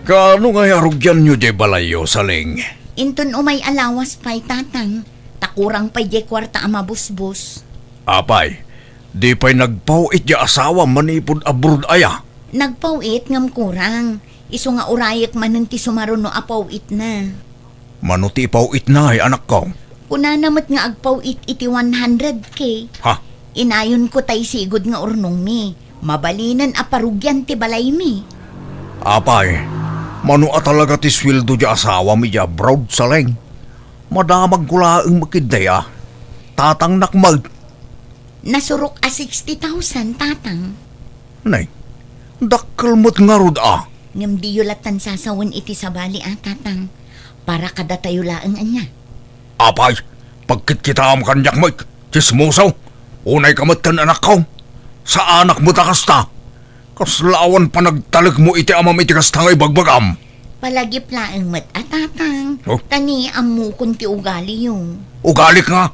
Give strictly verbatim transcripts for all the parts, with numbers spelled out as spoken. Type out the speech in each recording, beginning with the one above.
Kaano ngay a rugianyo diay balayyo, Saling? Inton umay a lawas pay, Tatang, ta kurang pay diay kuarta a mabusbos. Apay, di pay nagpaw-it diay asawam manipud abroad aya? Nagpaw-it ngem kurang. Isu nga urayek manen ti sumaruno a paw-itna. Mano ti ipaw-itna, ay anakko? Kunana met nga agpaw-it iti one hundred K. Ha? Inayonko tay sigud nga urnongmi. Mabalinen a parugian ti balaymi. Apay, mano a talaga ti sueldo diay asawam idiay abroad, Saling? Madamagko laeng met ketdi a. Tatangnak met. Nasurok a sixty thousand, Tatang. Nay, dakkel met ngarud a. Ngem diyo lattan sasawen iti sabali a, Tatang. Para kadatayo laeng ania. Apay, pagkitkitaam kaniak met, tsismoso. Unayka metten, anakko. Saanak met a kasta. Kasla awan panagtalekmo iti amam iti kasta nga ibagbagam. Palagip laeng met a, Tatang. Oh? Ta ni ammokon ti ugaliyo. Ugalik nga?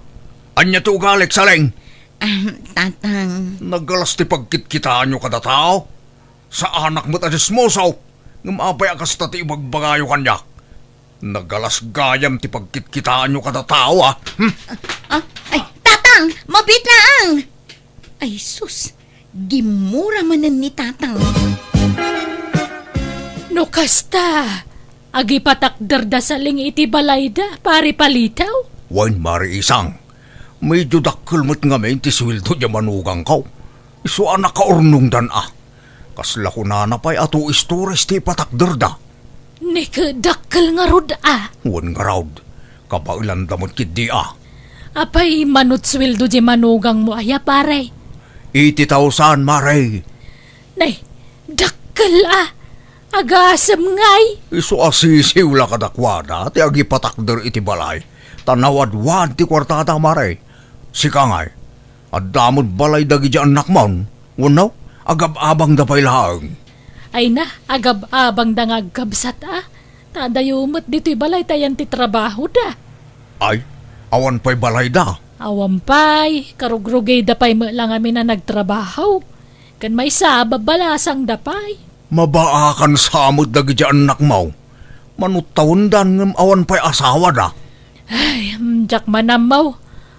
Ania ti ugalik, Saling? Ahem, Tatang. Nagalas ti pagkitkitaanyo kada tao. Saanak met a tsismoso. Ngem apay a kasta ti ibagbagayo kaniak? Nagalas gayam ti pagkitkitaanyo kada tao, a. Hmm? Ah, ay, Tatang! Mabiit laeng! Ay, sus! Gimmura manen ni Tatang. No kasta, agipatakderda Saling iti balayda, Pare Palitaw? Wen, Mare Isang. Medio dakkel met ngamin ti sueldo diay manugangko. Isu a nakaurnongdan a. Kasla kunana pay a two stories ti ipatakderda. Ni ket dakkel ngarud a. Wen ngarud, kabaelanda met ketdi a. Apay, mano ti sueldo diay manugangmo aya, pare? Eighty thousand, Mare. Nay, dakkel a. Agasem ngay. Isu a sisiw la kadakuada ti agipatakder iti balay. Ta nawadwad ti kuartada, Mare. Sika ngay, adda met balay dagiti annakmon, wenno agab-abangda pay laeng? Ay na, agab-abangda nga agkabsat a. Ta adayo met ditoy balay ta ayan ti trabahoda. Ay, awan pay balayda? Awan pay, karugrugida pay met la ngamin a nagtrabaho. Ken maysa, babbalasangda pay. Mabaakan sa met dagiti annakmo. Mano ti tawendan ngem awan pay asawada? Ay, diak man ammo.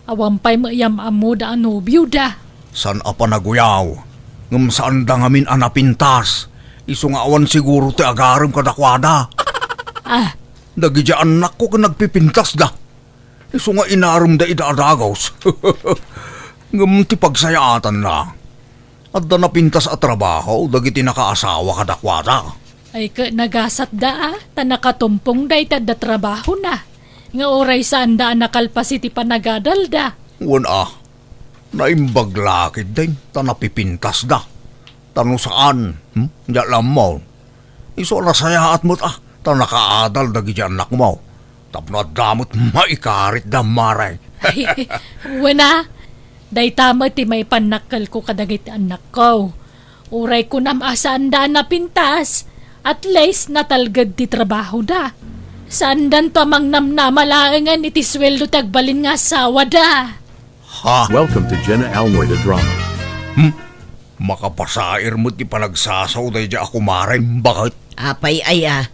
Awan pay met yam-ammoda a nobioda. Saan a panaguyaw, ngem saanda ngamin a napintas. Isu nga awan siguro ti agarem kadakuada. Ah. Dagiti annakko ket nagpipintasda. Isu nga inaremda ida a dagus. Ngem ti pagsayaatanna, adda napintas a trabaho dagiti nakaasawa kadakuada. Ay ket nagasatda a, ta nakatumpongda iti adda trabahona, nga uray saanda a nakalpas iti panagadalda. Wen a, naimbag la ketdin, ta napipintasda. Ta no saan, hmm? Diak la ammo. Isu a nasayaat met a, ta nakaadal dagiti annakmo. Tapno adda met maikaritda, Mare. Wen a, dayta met ti maipannakkelko kadagiti annakko. Uray kunam a saanda a napintas, at least natalged ti trabahoda. Saandanto a mangnamnama laengen iti sueldo ti agbalin nga asawada. Ha? Welcome to Jenna Almoy the Drama. Hmm? Makapasair met ti panagsasaw daydiay a kumarem, baket? Apay aya,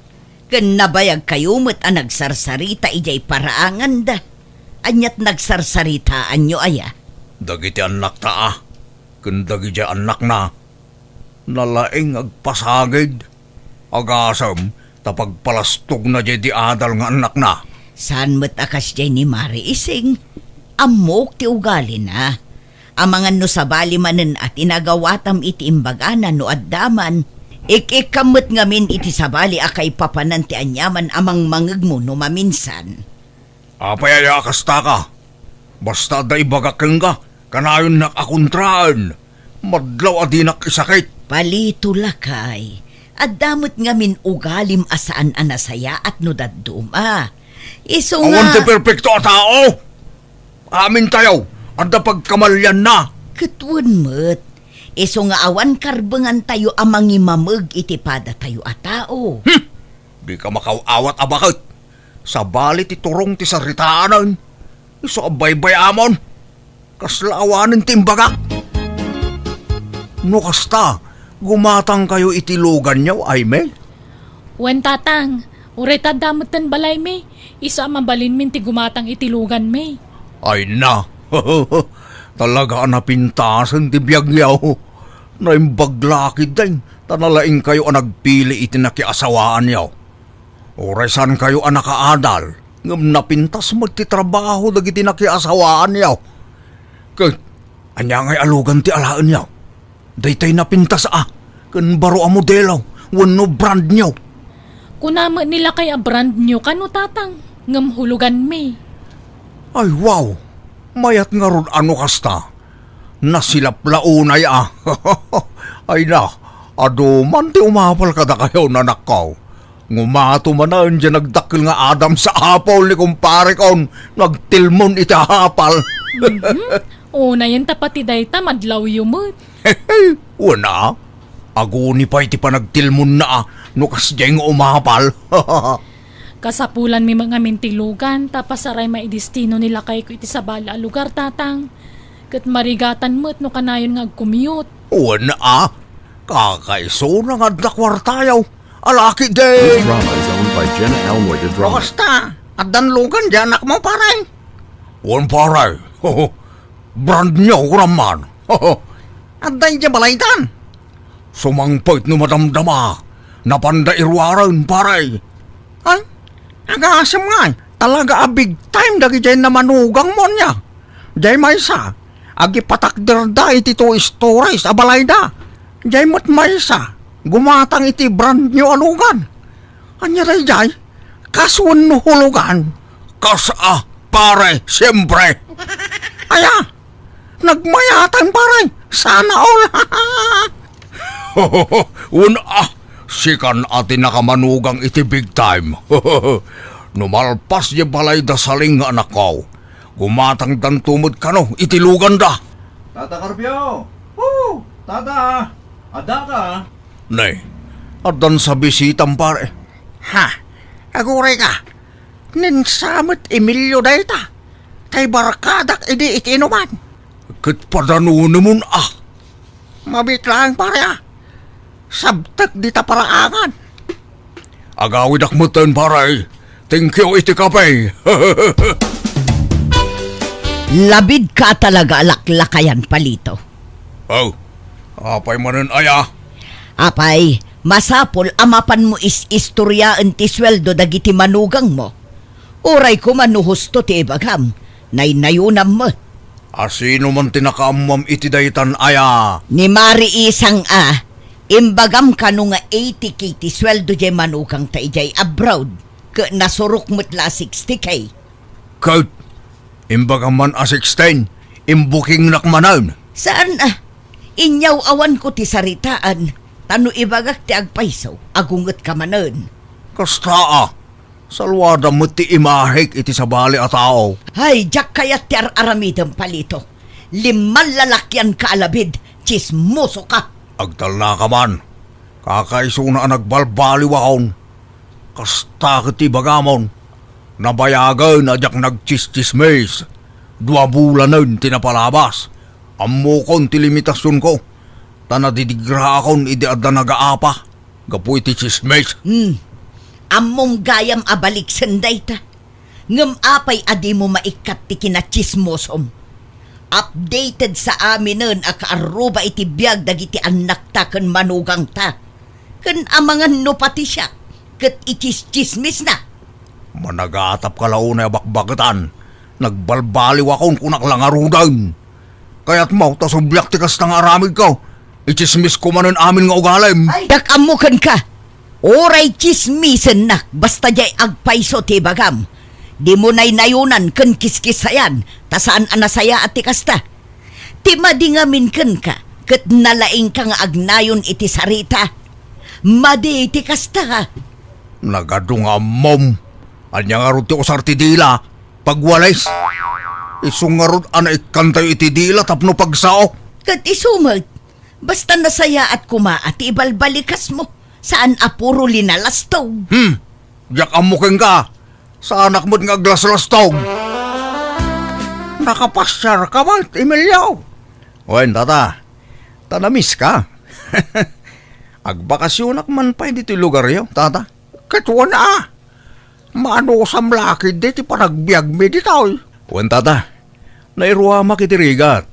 ken nabayagkayo met a nagsarsarita idiay paraanganda. Ania ti nagsarsaritaanyo aya? Dagiti annakta a, ken dagiti annakna. Nalaing agpasagid. Agasem, ta pagpalastogna diay di adal nga annakna. Saan met a kasdiay ni Mare Ising. Ammok ti ugalina. Amangan no sabali manen a tinagawatam iti imbagana no adda man. Ik-ikkam met ngamin iti sabali a kaipapanan ti aniaman a mangmangegmo no maminsan. Apay aya a kastaka? Basta adda ibagak kenka, kanayonnak a kontraen. Madlaw a dinak isakit. Palito, lakay. Adda met ngamin ugalim a saan a nasayaat no dadduma. Isu nga awan ti perpekto a tao. Amintayo, adda pagkamalianna. Ket wen met. Isu nga awan karbengantayo a mangimameg iti padatayo a tao. Hmm! Dika makaw-awat a baket. Sabali ti turong ti saritaanen. Isu a baybay-amon. Kasla awanen ti imbagak. No kasta, gumatangkayo iti luganyo, Aimee? Wen, Tatang, uray ta adda metten balaymi, isu a mabalinmin ti gumatang iti luganmi. Ay na, talaga a napintasen ti biagyo. Naimbag la ketdin, ta nalaingkayo a nagpili iti nakiasawaanyo. Uray saankayo a nakaadal, ngem napintas met ti trabaho dagiti nakiasawaanyo. Ket ania ngay a lugan ti alaenyo? Daytay napintas a, ken baro a modelo, wenno brand new. Kuna met ni lakay a brand new kano, Tatang, ngem huluganmi. Ay, wow! Mayat ngarud a no kasta. Nasilap la unay a. Ay na, adu man ti umapal kadakayo, anakko. Ngumato manen diay nagdakkel nga Adam's apple ni kumpareko, nagtilmon iti apal. Mhm. Unayen ta pati dayta, madlawyo met. Wen a, aguni pay ti panagtilmonna a no kasdiay nga umapal. Kasapulanmi met ngamin ti lugan, ta pasaray maidestino ni lakayko iti sabali a lugar, Tatang. Ket marigatan met no kanayon nga agcommute. Wen a, kakaisuna nga adda kuartayo. Alaki di! This drama is owned by Jenna Elmoy de Drama. Basta, addan lugan diay anakmo, pare. Wen, pare. Brand new ko naman. Adda idiay balaydan. Sumangpet no madamdama, napanda iruaren, pare. Ay, agasem ngay, talaga a big time dagidiay namanugangmo ania. Diay maysa, agipatakderda iti two stories a balayda. Diay met maysa, gumatang iti brand new a lugan. Ania daydiay? Kas wenno hulugan? Kas a, pare, siempre. Aya, nagmayatan, pare. Sana all. Wen a, sikan a ti nakamanugang iti big time. No malpas diay balayda, saling nga anakko, gumatangdanto met kano iti luganda. Tata Carpio! Hu! Tata! Addaka? Ne, addan sa bisitam, pare. Ha? Agurayka? Ni sa met Emilio dayta, tay barkadak idi iti inuman. Ket padanunemon a. Mabiit laeng, pare, a. Sabtek dita paraangan. Agawidak metten, pare. Thank you iti kape. Labidka talaga a laklakayan, Palito. Oh, apay manen aya? Apay, masapul a mapanmo is-istoriaen ti sueldo dagiti manugangmo. Uray koma no husto ti ibagam, naynayonam met. A sino man ti nakaammoam iti daytan aya? Ni Mari Isang a, imbagam kano nga eighty K ti sueldo diay manugangta idiay abroad, ket nasurok met la a sixty K. Ket imbagam man a sixteen, imbukingnak manen. Saan a? Inyaw-awanko ti saritaan, ta no ibagak ti agpayso, agungetka manen. Kasta a, salwadam met ti imahek iti sabali a tao. Hay, diak kayat ti ar-aramidem, Palito. Limman lalakianka a labid, tsismosoka. Agtalnaka man. Kakaisuna a nagbalbaliwakon. Kasta ket ti ibagamon. Nabayagen a diak nagtsistsismis. Dua bulanen ti napalabas. Ammokon ti limitasionko. Ta nadidigraakon idi adda nagaapa gapu iti tsismis. Hmm. Ammom gayam a baliksen dayta. Ngem apay a dimo maikkat ti kinatsismosom? Updated sa aminen a kaarruba iti biag dagiti annakta ken manugangta. Ken amangan no pati siak ket itsistsismisna. Managatapka la unay a bakbaketan. Nagbalbaliwakon, kunak la ngaruden. Kayatmo ta subliak ti kasta nga aramidko? Itsismisko manen amin nga ugalim. Ay, diak ammo kenka. Uray tsismisennak, basta diay agpayso ti ibagam. Dimo naynayonan ken kiskisayan, ta saan a nasayaat ti kasta. Ti madi ngamin kenka, ket nalaingka nga agnayon iti sarita. Madi ti kasta, ha? Nagadu nga ammom. Ania ngarud ti usar ti dila? Pagwalis. Isu ngarud a naikkantayo iti dila tapno pagsao. Ket isu met, basta nasayaat koma a ti ibalbalikasmo, saan a puro linalastog. Hmm, diak ammo kenka. Saanak met nga aglaslastog. Nakapasiarka met, Emilio? Wen, tata. Ta namiss ka. Agbakasionak man pay ditoy lugaryo, tata. Ket wen a, maanusam la ketdi ti panagbiagmi ditoy. Wen, tata, nairuamak iti rigat.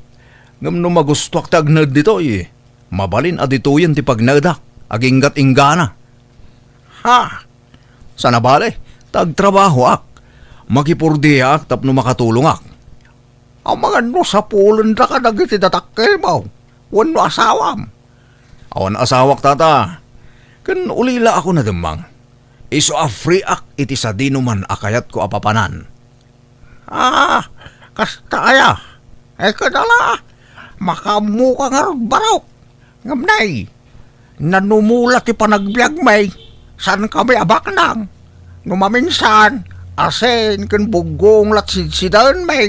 Ngem no magustuak ti agnaed ditoy, mabalin a ditoyen ti pagnaedak, aginggat-inggana. Ha? Sana bale, ta agtrabahoak. Makipurdiaak tapno makatulongak. Amangan no sapulenda kadagiti dadakkelmo wenno asawam. Awan asawak, tata. Ken ulila ako nademmang. Isu a freeak iti sadinoman a kayatko a papanan. Ah, kasta aya. Ay, kadala, makaammoka ngarud, Barok. Ngem nay, nanumula ti panagbiagmi, saankami a baknang. No maminsan, asin ken buggong la ti sidsidaenmi.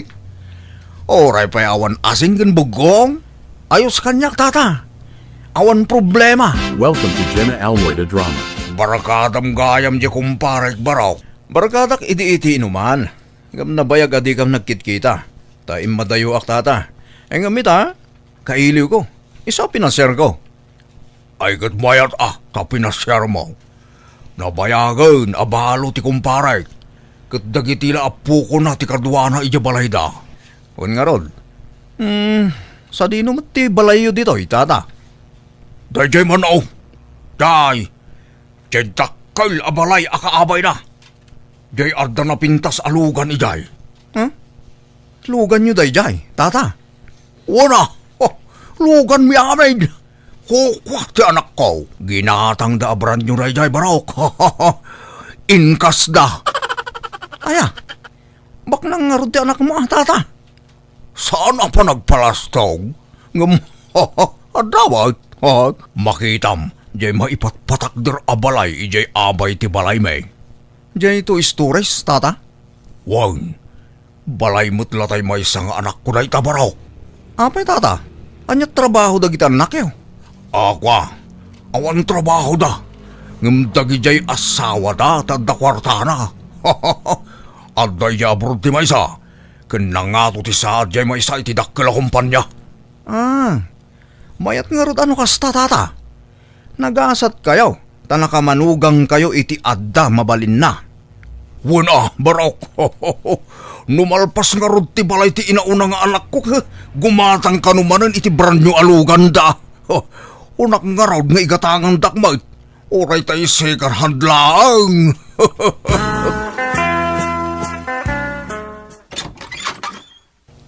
Uray pay awan asin ken buggong, ayos kaniak, tata. Awan problema. Welcome to Jenna Almoy the Drama. Barkadam gayam di kumparek, Barok. Barkadak idi iti inuman. Ngem nabayag a dikam nagkitkita. Ta immadayoak, tata. Ngem ita, kailiwko. Isu a pinasiarko. Ay, ket mayat a ta pinasiarmo. Nabayagen a balo ti kumparek, ket dagiti la a pukona ti kaduana idiay balayda. Wen ngarud, hmm, sadino met ti balayyo ditoy, tata? Daydiay man, o. Day, diay dakkel a balay a kaabayna. Diay adda napintas a lugan idiay. Hmm? Luganyo daydiay, tata? Wen a, oh, luganmi amin. Kukua ti anakko. Ginatangda a brand new daydiay, Barok. Inkasda. Aya, baknang ngarud ti anakmo a, tata? Saan a panagpalastog? Ngem, adda met, ha? Makitam, diay maipatpatakder a balay idiay abay ti balaymi. Diay two stories, tata? Wen, balay met la tay maysa nga anakko dayta, Barok. Apay, tata? Ania trabaho dagiti annakyo? Akua, awan trabahoda. Ngem dagidiay asawada ta adda kuartana. Adda idiay abroad ti maysa, ken nangato ti saad diay maysa iti dakkel a kompania. Ah, mayat ngarud a no kasta, tata. Nagasatkayo, ta nakamanugangkayo iti adda mabalinna. Wen a, Barok. No malpas ngarud ti balay ti inauna nga anakko, gumatang kano manen iti brand new a luganda. Unak ngarud nga igatangandak met. Uray tay second hand laeng.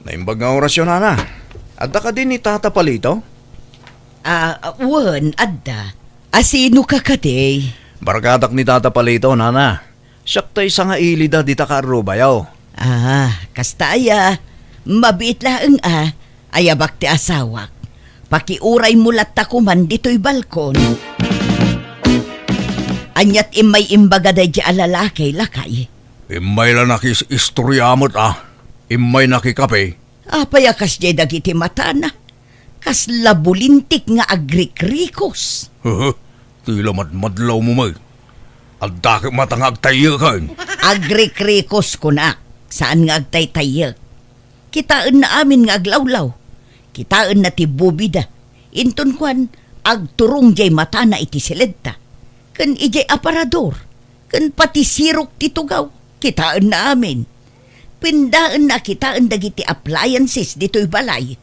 Naimbag nga orasyo, nana. Adda kadi ni Tata Palito? Ah, wen, adda. A, sino ka kadi? Barkadak ni Tata Palito, nana. Siak tay sangailida dita kaarrubayo. Ah, kasta aya. Mabiit laeng a, ayabak ti asawak. Pakiuraymo latta koman ditoy balkon. Aniat immay imbaga daydi a lalaki, lakay? Immay la nakis-istorya met a. Immay nakikape. Apay a kasdiay dagiti matana? Kasla bulintik nga agrikrikos. Hehe, ti la madmadlawmo met. Adda ket mata nga agtayyeken. Agrikrikos kunak, saan nga agtaytayyek. Kitaenna amin nga aglawlaw. Kitaenna ti bubida. Inton kuan, agturong diay matana iti siledta. Ken idiay aparador. Ken pati sirok ti tugaw, kitaenna amin. Pindaenna a kitaen dagiti appliances ditoy balay.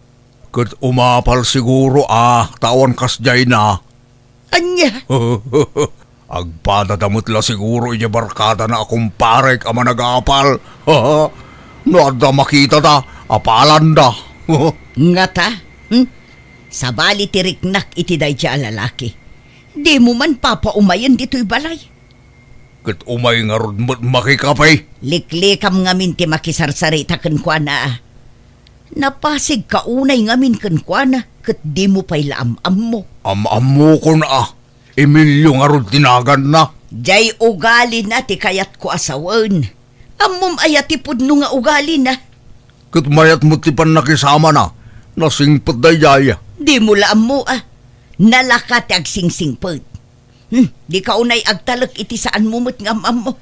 Ket umapal siguro a ta awan kasdiayna. Ania? Agpadada met la siguro idiay barkadana a kumparek a managapal. No adda makitada, apalanda. Ngata? Hmm? Sabali ti riknak iti daydi a lalaki. Dimo man papaumayen ditoy balay. Ket umay ngarud met makikape. Liklikam ngamin ti makisarsarita kenkuana. Napasigka unay ngamin kenkuana ket dimo pay la am-ammo. Am-ammokon a, Emilio ngarud ti naganna. Diay ugalina ti kayatko a sawen. Ammom aya ti pudno nga ugalina? Ket mayat met ti pannakisamana. Nasingpet daydiay. Dimo la ammo a. Nalaka ti agsingsingpet. Hmm, dika unay agtalek iti saanmo met nga am-ammo.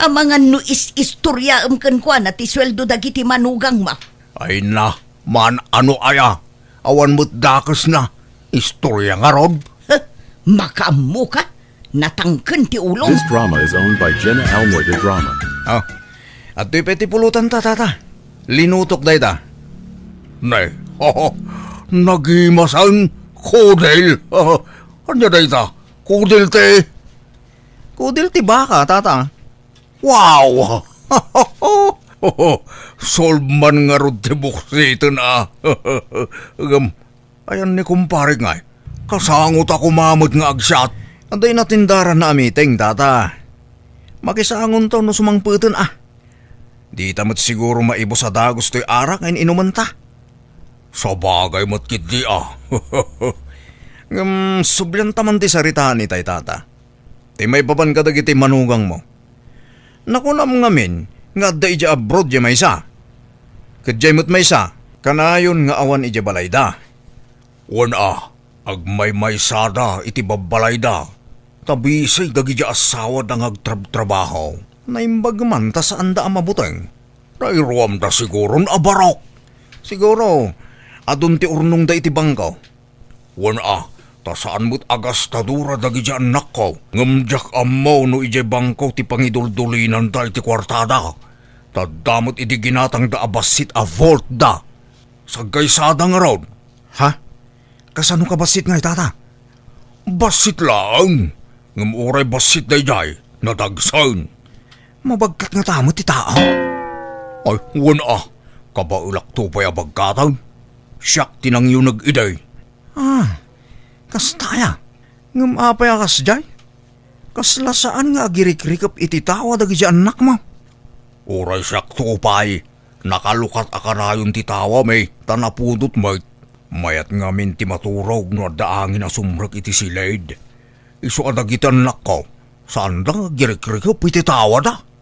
Amangan no is-istoriaem kenkuana ti sueldo dagiti manugangmo. Ay na, man-ano aya? Awan met dakesna. Istoria ngarud. Huh, makaammoka? Natangken ti ulo. This drama is owned by Jenna Almoy de Drama. Ah, adtoy pay ti pulotanta, tata. Linutok dayta. Nay, nagimasen, kudil. Ania dayta? Kudil ti Kudil ti baka, tata. Wow! Solve man ngarud ti buksiten a. Ngem, ayan ni kumpare ngay, kasango ta kumamet nga agsiat. Adda inatindaran na a meeting, tata. Makisangonto no sumangpeten a. Dita met siguro maibus a dagus toy arak nga in-inumenta. Sabagay met ketdi a. Ngem, sublianta man ti saritaen itay, tata. Ti maipapan kadagiti manugangmo. Nakunam ngamin nga adda idiay abroad diay maysa. Ket diay met maysa, kanayon nga awan idiay balayda. Wen a, agmaymaysada iti babbalayda. Ta bisi dagiti asawada nga agtrabtrabaho. Naimbag man ta saanda a mabuteng. Nairuamda siguron a barok. Siguro, adun ti urnongda iti bangko. Wen a, ta saan met a gastadora dagiti annakko, ngem diak ammo no idiay bangko ti pangiduldulinanda iti kuartada. Ta adda met idi ginatangda a bassit a vaultda. Sagkaysada ngarud. Ha? Kasano ka bassit ngay, tata? Bassit laeng, ngem uray bassit daydiay, nadagsen. Mabagkat ngata met ti tao? Ay, wen a, kabaelakto pay a bagkaten. Siak ti nangyuneg idi. Ah, kasta aya. Ngem apay a kasdiay? Kasla saan nga agirikrikep iti tawa dagiti annakmo? Uray siakto pay, nakalukat a kanayon ti tawami, ta napudot met. Mayat ngamin ti maturog no adda angin a sumrek iti siled. Isu a dagiti annakko, saanda nga agirikrikep iti tawada.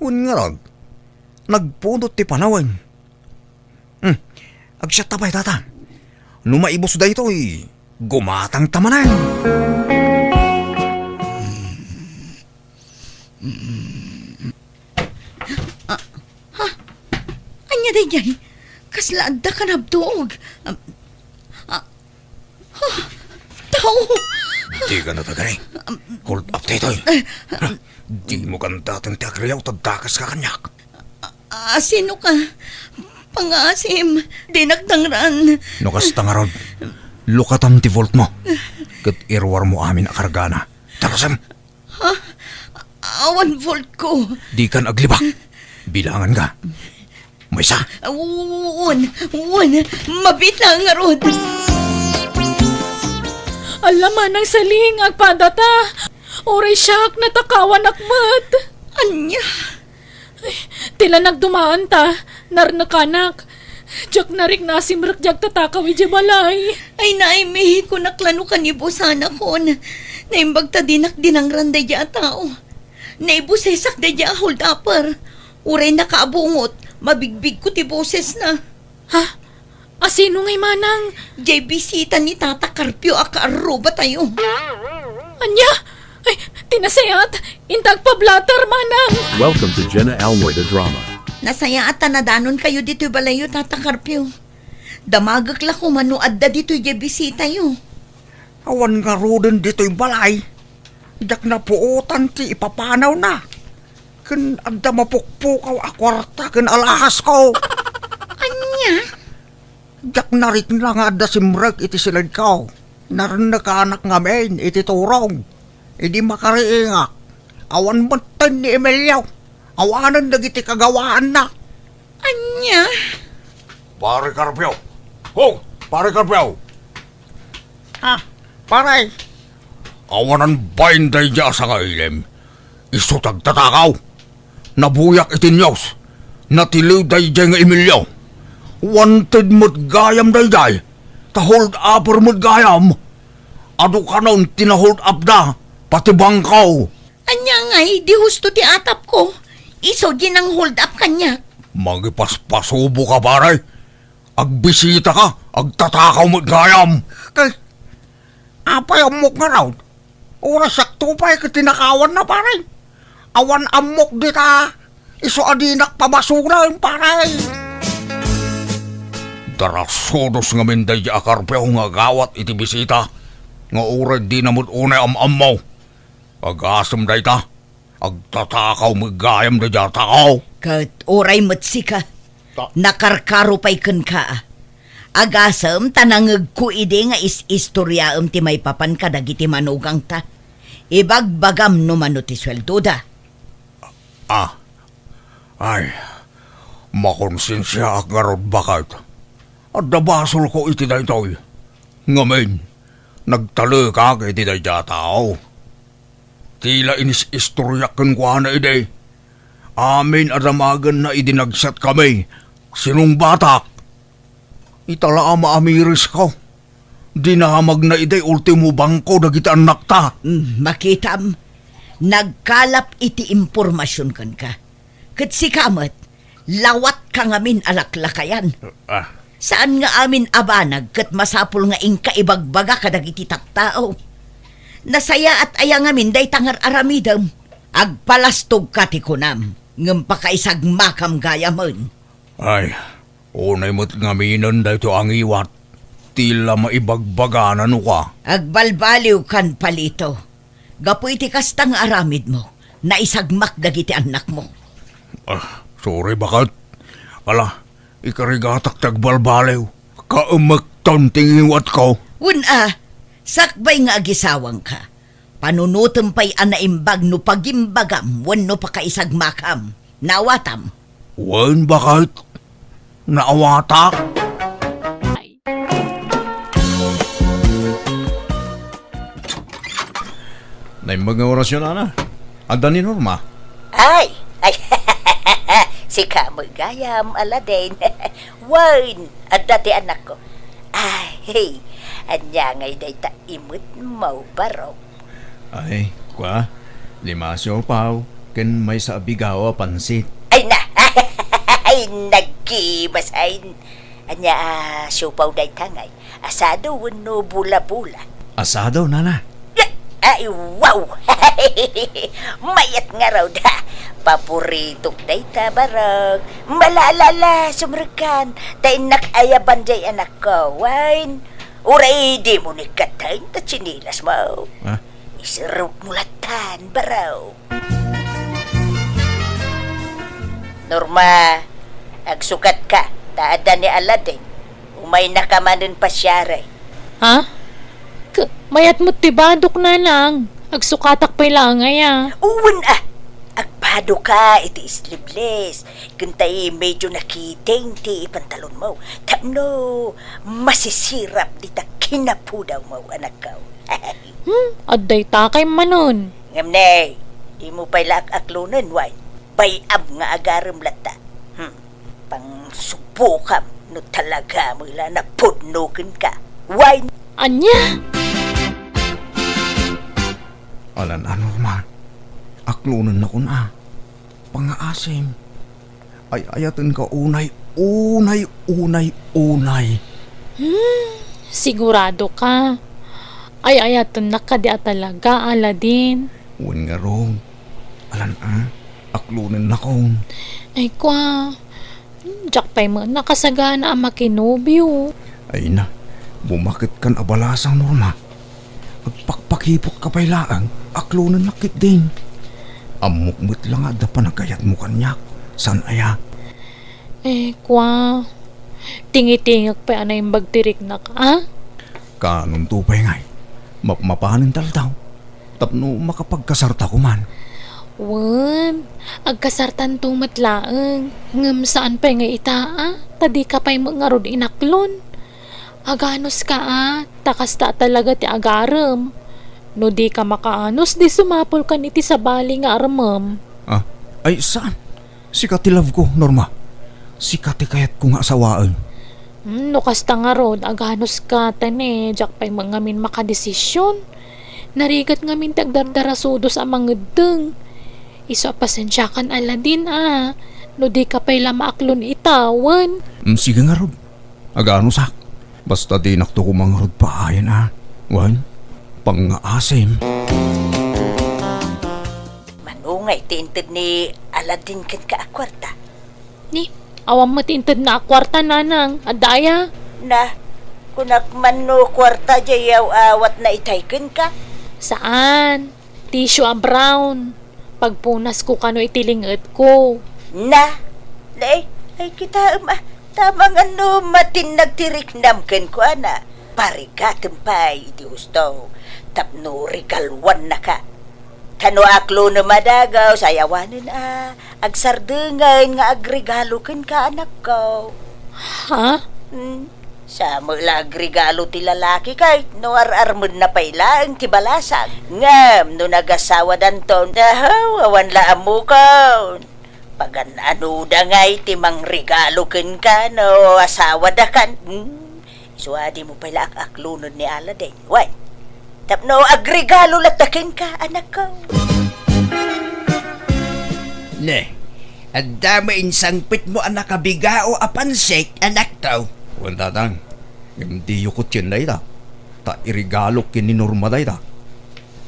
Wen ngarud, nagpudot ti panawen. Hmm, agsiatta pay, tata. No maibus daytoy, gumatangta manen. Ah, ha? Ania daydiay? Kasla adda kanabtuog. Ah, ah, ha? Tao! Dika natagari. Hold up daytoy. Dimo kandaten ti agriaw ta dakaska kaniak. Ah, sino ka? Pangasim, dinak dangran. No kasta ngarud, lukatam ti vaultmo. Ket iruarmo amin a kargana. Tarasem! Ha? Awan vaultko. Dikan aglibak. Bilangan ka. Maysa. Wen, wen, mabiit laeng ngarud. Ala, Manang Saling, agpadata. Uray siak, natakawanak met. Ania? Ay, ti la nagdumaanta, narnekanak. Diak narikna a simrek diay agtatakaw idiay balay. Ay, naay, mi, kunak la no kanibusanakon. Naimbag ta dinak dinangran daydiay a tao. Naibusesak daydiay a hold-upper. Uray nakaabungot, mabigbigko ti bosesna. Ha? Asino ngay, Manang? Diay bisita ni Tata Carpio a kaarrubatayo. Ania? Ay, ti nasayaat, inta agpablater, Manang. Welcome to Jenna Almoy the Drama. Nasayaat ta nadanonkayo ditoy balayyo, Tata Carpio. Damagek la koma no adda ditoy diay bisitayo. Awan ngaruden ditoy balay. Diak napuotan ti ipapanawna. Ken adda mapukpukaw a kuarta ken alhasko. Ania? Diak narikna nga adda simrek iti siledko. Narnekanak ngamin iti turog. Idi makariingak, awan metten ni Emilio. Awanen dagiti kagawaanna. Ania? Pare Carpio! Oh, Pare Carpio! Ah, pare. Awanan bain daydiay a sangailem. Isu ti agtatakaw. Nabuyak iti news. Natiliw daydiay nga Emilio. Wanted met gayam daydiay. Ta hold upper met gayam. Adu kanon ti na-hold upda. Pati bangko. Ania ngay, di husto ti atapko. Isu diay nang-hold up kaniak. Mangipaspasubo ka, pare. Agbisita ka, agtatakaw met gayam. Kay, apay ammok ngarud? Uray siakto pay ket tinakawanna, pare. Awan ammok dita, isu a dinak pabasulen, pare. Darasudos ngamin daydiay a Carpio nga agawat iti bisita, nga uray dina met unay am-ammo. Agasem dayta. Agtatakaw met gayam dayta a tao. Ket uray met sika, Ta- nakarkaro pay kenka. Agasem ta nangngegko idi nga is-istoriaem ti maipapan kadagiti manugangta. Ibagbagam no mano ti sueldoda. Ah. Ay, makonsensiaak ngarud, baket. Adda basolko iti daytoy. Ngamin, nagtalekak iti dayta a tao. Ti la inis-istoriak kenkuana idi. Amin a damagenna idi nagsatkami, sinungbatak. Ita la a maamirisko. Dinamagna idiay ultimo bangko dagiti annakta. Mm, makitam, nagkalap iti impormasion kenka. Ket sika met, lawatka ngamin a laklakayan. Ah. Saan nga amin a banag ket masapul nga inka ibagbaga kadagiti tattao. Nasayaat aya ngamin dayta nga ar-aramidem? Agpalastogka ti kunam, ngem pakaisagmakam gayamen. Ay, unay met ngaminen daytoy a ngiwat, ti la maibagbagana no ka. Agbalbaliwkan, Palito. Gapu iti kasta nga aramidmo, naisagmak dagiti annakmo. Ah, sorry, baket. Ala, ikarigatak ti agbalbaliw. Kaemekton ti ngiwatko. Wen a, sakbay nga agisawangka, panunotem pay a naimbag no pagimbagam wenno pakaisagmakam. Naawatam? Wen, baket. Naawatak? Naimbag nga orasyon, Ana. Adda ni Norma? Ay! Ay! Sika met gayam, Aladdin. Wen, adda ti anakko. Ay, ania ngay dayta imet mo, barok? Ay, kua, lima a siopaw, ken maysa a bigaw a pansit. Ay na! Ay, nagkibasain. Ania a siopaw dayta ngay? Asado wenno bola-bola? Asado, nana. Ay, wow! Mayat ngarud, ha? Paboritok dayta, barok. Malala, sumrekkan. Ta innak ayaban jay anakko, wen. Uray dimo ni katten ta tsinelas mo. Ah? Isirok mo latan, barok. Norma, agsukatka, ta adda ni Aladdin. Umaynaka manen pasiari. Ha? K-, mayat met ti badok, nanang. Agsukatak pay laeng aya. Wen a, agbadoka iti sleeveless. Ken tay medyo nakiting ti pantalonmo. Tapno masisirap dita kinapudawmo, anakko. Hmm, adda dayta kay manen. Ngem ne, dimo pay la ak-aklonen, wen? Bay-am nga agarem latta. Hmm, pangsubbokam no talaga met la napudno kenka, wen? Ania? Alan a, Norma. Aklonennakon a. Pangngaasim. Ay-ayatenka unay, unay, unay, unay. Hmm, siguradoka? Ay-ayatennak kadi a talaga, Aladdin? Wen ngarud. Alan a, aklonennakon. Ay, kua. Hmm, diak pay met nakasagana a makinobio. Ay na, bumaketkan a balasang, Norma. Agpakpakipotka pay laeng, aklonennak ketdin. Ammok met la nga adda panagayatmo kaniak, saan aya? Eh, kua, tingitingek pay a naimbag ti riknak, a? Kaanonto pay ngay, mapmapanen ti aldaw, tapno makapagkasarta koman. Wen, agkasartanto met laeng, ngem saan pay nga ita, a? Ta dika pay met ngarud inaklon. Aganuska a, ta kasta a talaga ti agarem. No dika makaanos, di sumapulkan iti sabali nga armem. Ah, ay, saan? Sika ti love ko, Norma. Sika ti kayatko nga asawaen. Hmm, no kasta ngarud, aganuska, ta ne, diak pay met ngamin makadesisyon. Narigat ngamin ti agdardarasudos a mangeddeng. Isu a pasensiakan, Aladdin, a. No dika pay la maaklon ita, wen. Hmm, sige ngarud. Aganusak. Basta dinakto koma ngarud paayen a. Wen, pangngaasim. Mano ngay ti inted ni Aladdin kenka a kuarta? Ni, awan met ti intedna a kuarta, nanang. Adda aya? Na, kunak man no kuarta jay aw-awatna itay kenka? Saan. Tissue a brown. Pagpunasko kano iti lingetko. Na, na, ay, ay, kitaem, ah, tama nga no matinnag ti riknam kenkuana, parigatem pay iti husto, tapno regaluannaka. Ta no aklonem a dagaw, sayawanen a agsardengen nga agregalo kenka, anakko. Ha? Hmm. Sa met la agregalo ti lalaki kay no ar-armenna pay laeng ti balasang. Ngem no nagasawadanton, ahaw, awan la ammokon. Pagan-anoda ngay ti mangregalo kenka no asawadakan? Hmm? Isu a dimo pay la ak-aklonen ni Aladdin. Wen, tapno agregalo latta kenka, anakko. Ne, adda met insangpetmo a nakabigao a pansit, anakko. Wen, tatang, ngem diyo kutien dayta. Ta iregalok ken ni Norma dayta.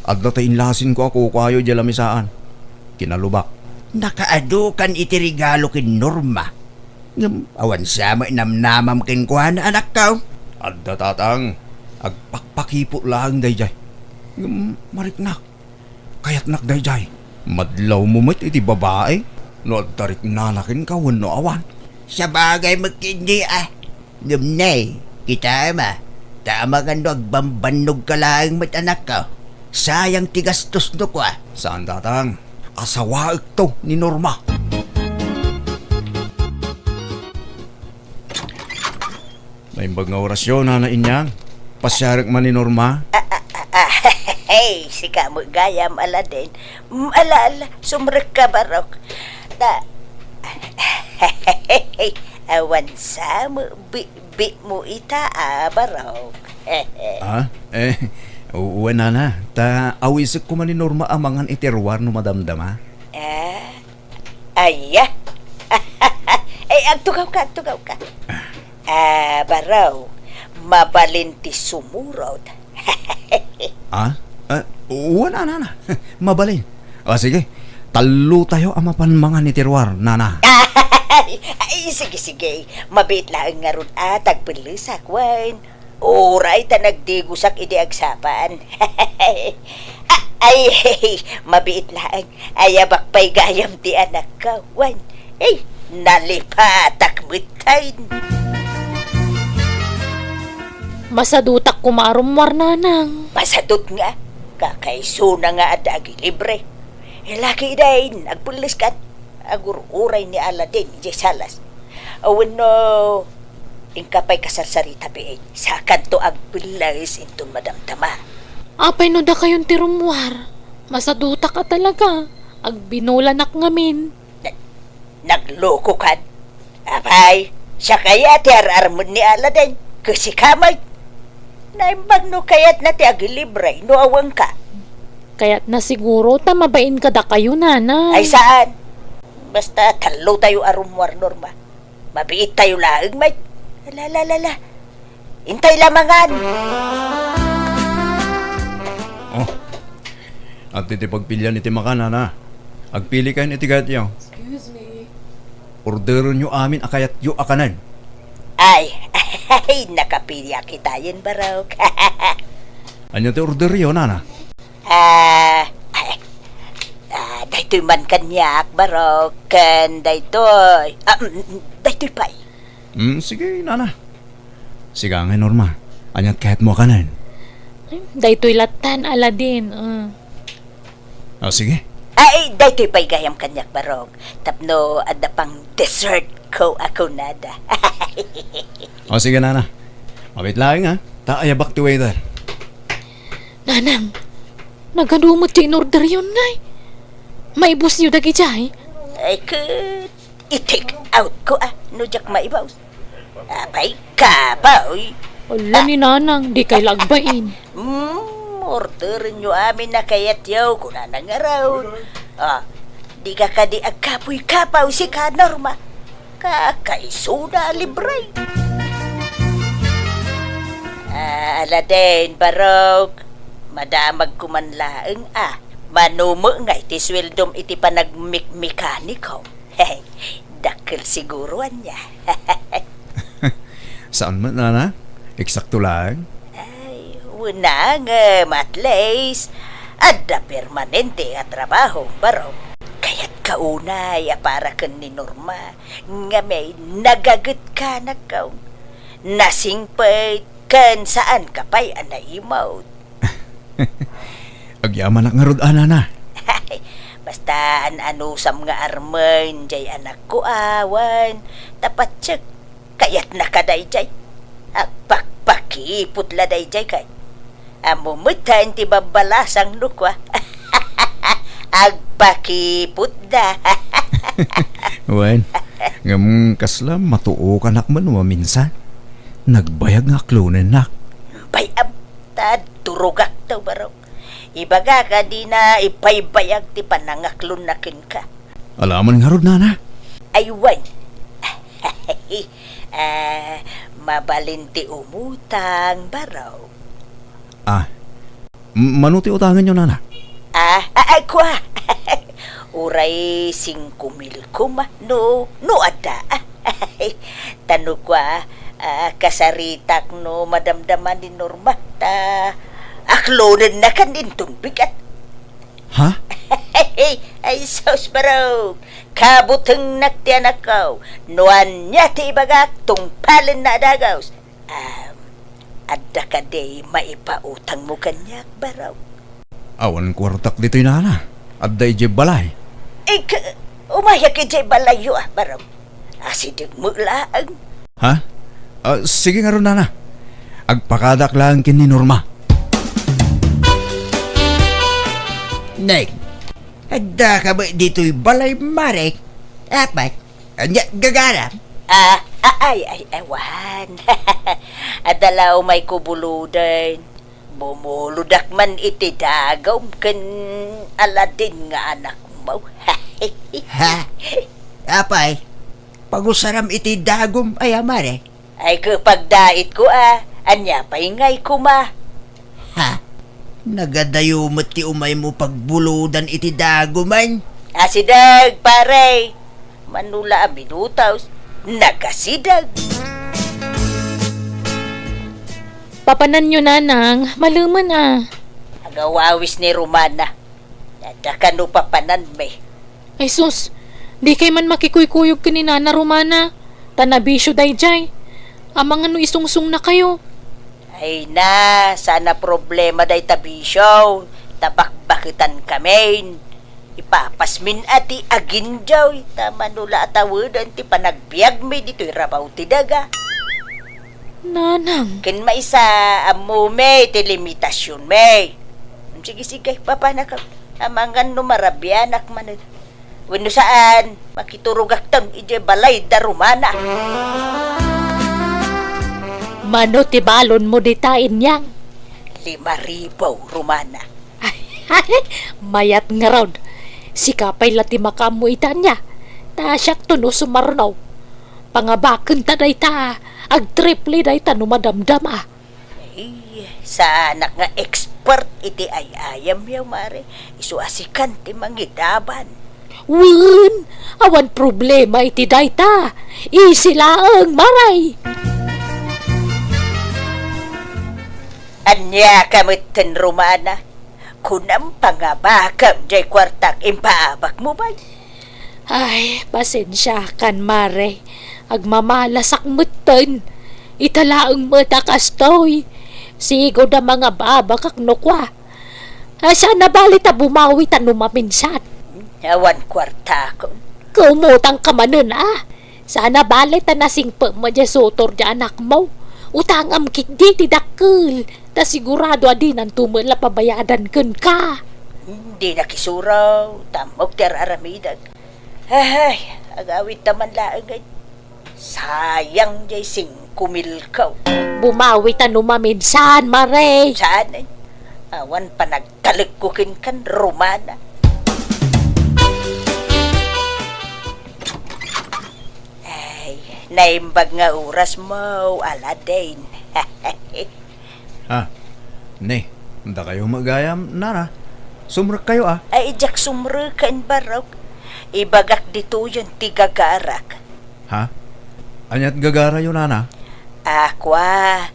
Adda ta inlasinko a kukuayo idiay lamisaan. Kinalubak. Nakaadu kan iti regalo ken Norma. Ngem awan sa met namnamam kenkuana, anakko. Adda, tatang. Agpakpakipot laeng daydiay. Ngem mariknak. Kayatnak daydiay. Madlawmo met iti babai no adda riknana kenka wenno awan. Sabagay met ketdi a. Ngem ne, kitaem a, ta amangan no agbambannogka laeng met, anakko. Sayang ti gastosno kua. Saan, tatang. Asawaekto ni Norma. Naimbag nga orasyon, Nana Inyang. Pasiarek man ni Norma. Ah, ah, ah, ah, hey, sika met gayam, Aladdin. Mm, ala, ala, sumrekka, barok. Ta, awan sa met bitbitmo ita a, barok. Ah, eh, u-, wen, Nana. Ta awisekko man ni Norma a mangan iti ruar no madamdama. Ah, Aya? Ay, agtugawka, agtugawka. Ah, barok, mabalin ti sumurot. Ah? Ah, wen, Nana. Mabalin. O, sige. Tallotayo a mapan mangan iti ruar, Nana. Ay, ay, sige, sige. Mabiit laeng ngarud a ta agpellesak, wen. Uray ta nagdigosak idi agsapa. A-, ay, mabiit laeng. Ayabak pay gayam ti anakko. Wen, ay, nalipatak metten. Masadutak koma a rummuar, Nanang. Masadut nga. Kakaisuna nga adda agilibre. Laki dayn, agpelleskan. Agur-uray ni Aladdin idiay salas. Wenno, inka pay kasarsarita biit, saakanto agpelles inton madamdama. Apay no dakayon ti rummuar? Masadutak a talaga. Agbinolanak ngamin. Na-, naglokokan? Apay, siak aya ti ar-armen ni Aladdin? Ket sika met? Naimbag no kayatna ti agilibre no awanka. Kayatna siguro ta mabain kadakayo, Nana. Ay, saan? Basta tallotayo a rummuar, Norma. Mabiittayo laeng met. Ala, ala, ala, ala. Intay la mangan. Oh. Adda ti pagpilian iti makan, Nana. Agpilikayon iti kayatyo. Excuse me. Orderenyo amin a kayatyo a kanen. Ay, ay, nakapiliak itayen, barok. Ania ti orderyo, Nana? Ah, ay, ah, daytoy man kaniak, barok, ken daytoy. Ah, mm, mm, daytoy pay. Mm, sige, Nana. Sika ngay, Norma. Aniat kayatmo a kanen? Daytoy lattan, Aladdin. Ah. O, sige. Ay, daytoy pay gayam kaniak, barok. Tapno adda pang dessert ko a kunada. O, sige, Nana. Mabiit laeng, ha? Ta ayabak ti waiter. Nanang, nagadu met ti inorderyon ngay. Maibusyo dagijay? Ay, ket i-take out ko, ah, no diak maibus. Apay, kapoy. Ala ni Nanang, dikay la agbain. Mm, orderenyo amin a kayatyo, kunana ngarud. Ah, dika kadi agkapoy-kapoy, sika, Norma. Kakaisuna a libre. Ah, Aladdin, barok. Madamagko man laeng, ah. Mano met ngay ti sueldom iti panagmekmekaniko? Dakkel siguro ania. Saan met, Nana? Eksakto laeng? Ay, wen, ngem at least, Adda permanente nga trabaho, barok. Kayat ka unay a para ken ni Norma, nga may nagaget ka, nagkaw. Nasingpet ken saan ka pay a naimawt. Agyamanak ngarud a, nana. Basta an-anusam nga armen, jay anakko awan, ta patsek. Kayatna ka dayjay. Agpakpakipot la dayjay kay. Ammo metten ti babbalasang no kua. Agpakipot da. Wen, ngem kasla matuokanak man maminsan. Nagbayag nga aklonennak. Bay-am, ta durogak daw, barok. Ibagak a dina ibaybayag ti panangaklonna kenka. Alaman ngarud, nana? Ay, wen. Ah, mabalin ti umutang, barok. Ah, m-, mano ti utangenyo, nana? Ah, ah, ay, kua. Uray singko mil koma, no, no adda. Ta no kua, ah, kasaritak no madamdama ni Norma, ta aklonennakan inton bigat. Ha? Ay, sus, barok. Kabutengnak ti anakko. No ania ti ibagak, tungpalenna a dagus. Um, adda kadi maipautangmo kaniak, barok? Awan kuartak ditoy, nana. Adda idiay balay. Ik-, umayak idiay balayyo, ah, barok. Asideg met laeng. Ha? Ah, sige ngarud, nana. Agpakadak laeng ken ni Norma. Neng, adda ka ba ditoy balay, mare? Apay, ania gagaram? Ah, ah, ay, ay, awan. Adda la umay ko buludan. Bumuludak man iti dagum ken Aladin nga anakmo. Ha? Apay, pagusaram iti dagum aya, mare? Ay, ket pagdaitko a, ania pay ngay koma? Ha? Nagadayo met ti umaymo pagbuludan iti dagumen? Asideg, pare! Mano la a minutos, nagasideg. Papananyo, nanang, malemen a. Agawawis ni Romana. Adda kano papananmi? Ay sus, dikay man makikuykuyog ken ni Nana Romana, ta nabisio daydiay. Amangan no isungsongna kayo. Ay na, saan a problema dayta bisio, ta bakbaketan kamin. Ipapasmin a ti aginjoy, ta mano la a taweden ti panagbiagmi ditoy rabaw ti daga. Nanang. Ken maysa, ammomi ti limitasionmi. Sige, sige, papanaka. Amangan no marabianak manen. Wenno saan, makiturogakton idiay balay da Romana. Mano ti balonmo dita, Inyang? Lima ribu, Romana. Mayat ngarud. Sika pay la ti makaammo ita ania. Ta siakto no sumarno. Pangabakenta dayta, agtriple dayta no madamdama. Ay, saanak nga expert iti ay-ayam, mare. Isu a sikan ti mangidaban. Wen, awan problema iti dayta. Easy laeng, mare. Ania ka metten, Romana? Kunam, pangabakam jay kuartak impaabakmo, bay. Ay, pasensiakan, mare. Agmamalasak metten. Ita laeng met a kastoy. Sigud a mangababakak no kua. Ah, saan a bali ta bumawi ta no maminsan. Awan kuartakon. Kumutang ka manen, a. Saan a bali ta nasingpetmo diay sutor diay anakmo. Utangam ketdi ti dakkel. Ta sigurado a dinanto met la pabayadan kenka. Dinak isuro, ta ammok ti ar-aramidek. Ay, agawidta man laeng, ay. Sayang diay singko milko. Bumawi ta no maminsan, mare. Saan, ay? Awan panagtalekko kenkan, Romana. Ay, naimbag nga orasmo, Aladin. Ha? Ne, dakayo met gayam, nana. Sumrekkayo, a. Ay, diak sumreken, barok. Ibagak ditoyen ti gagarak. Ha? Aniat gagarayo, nana? A, kua,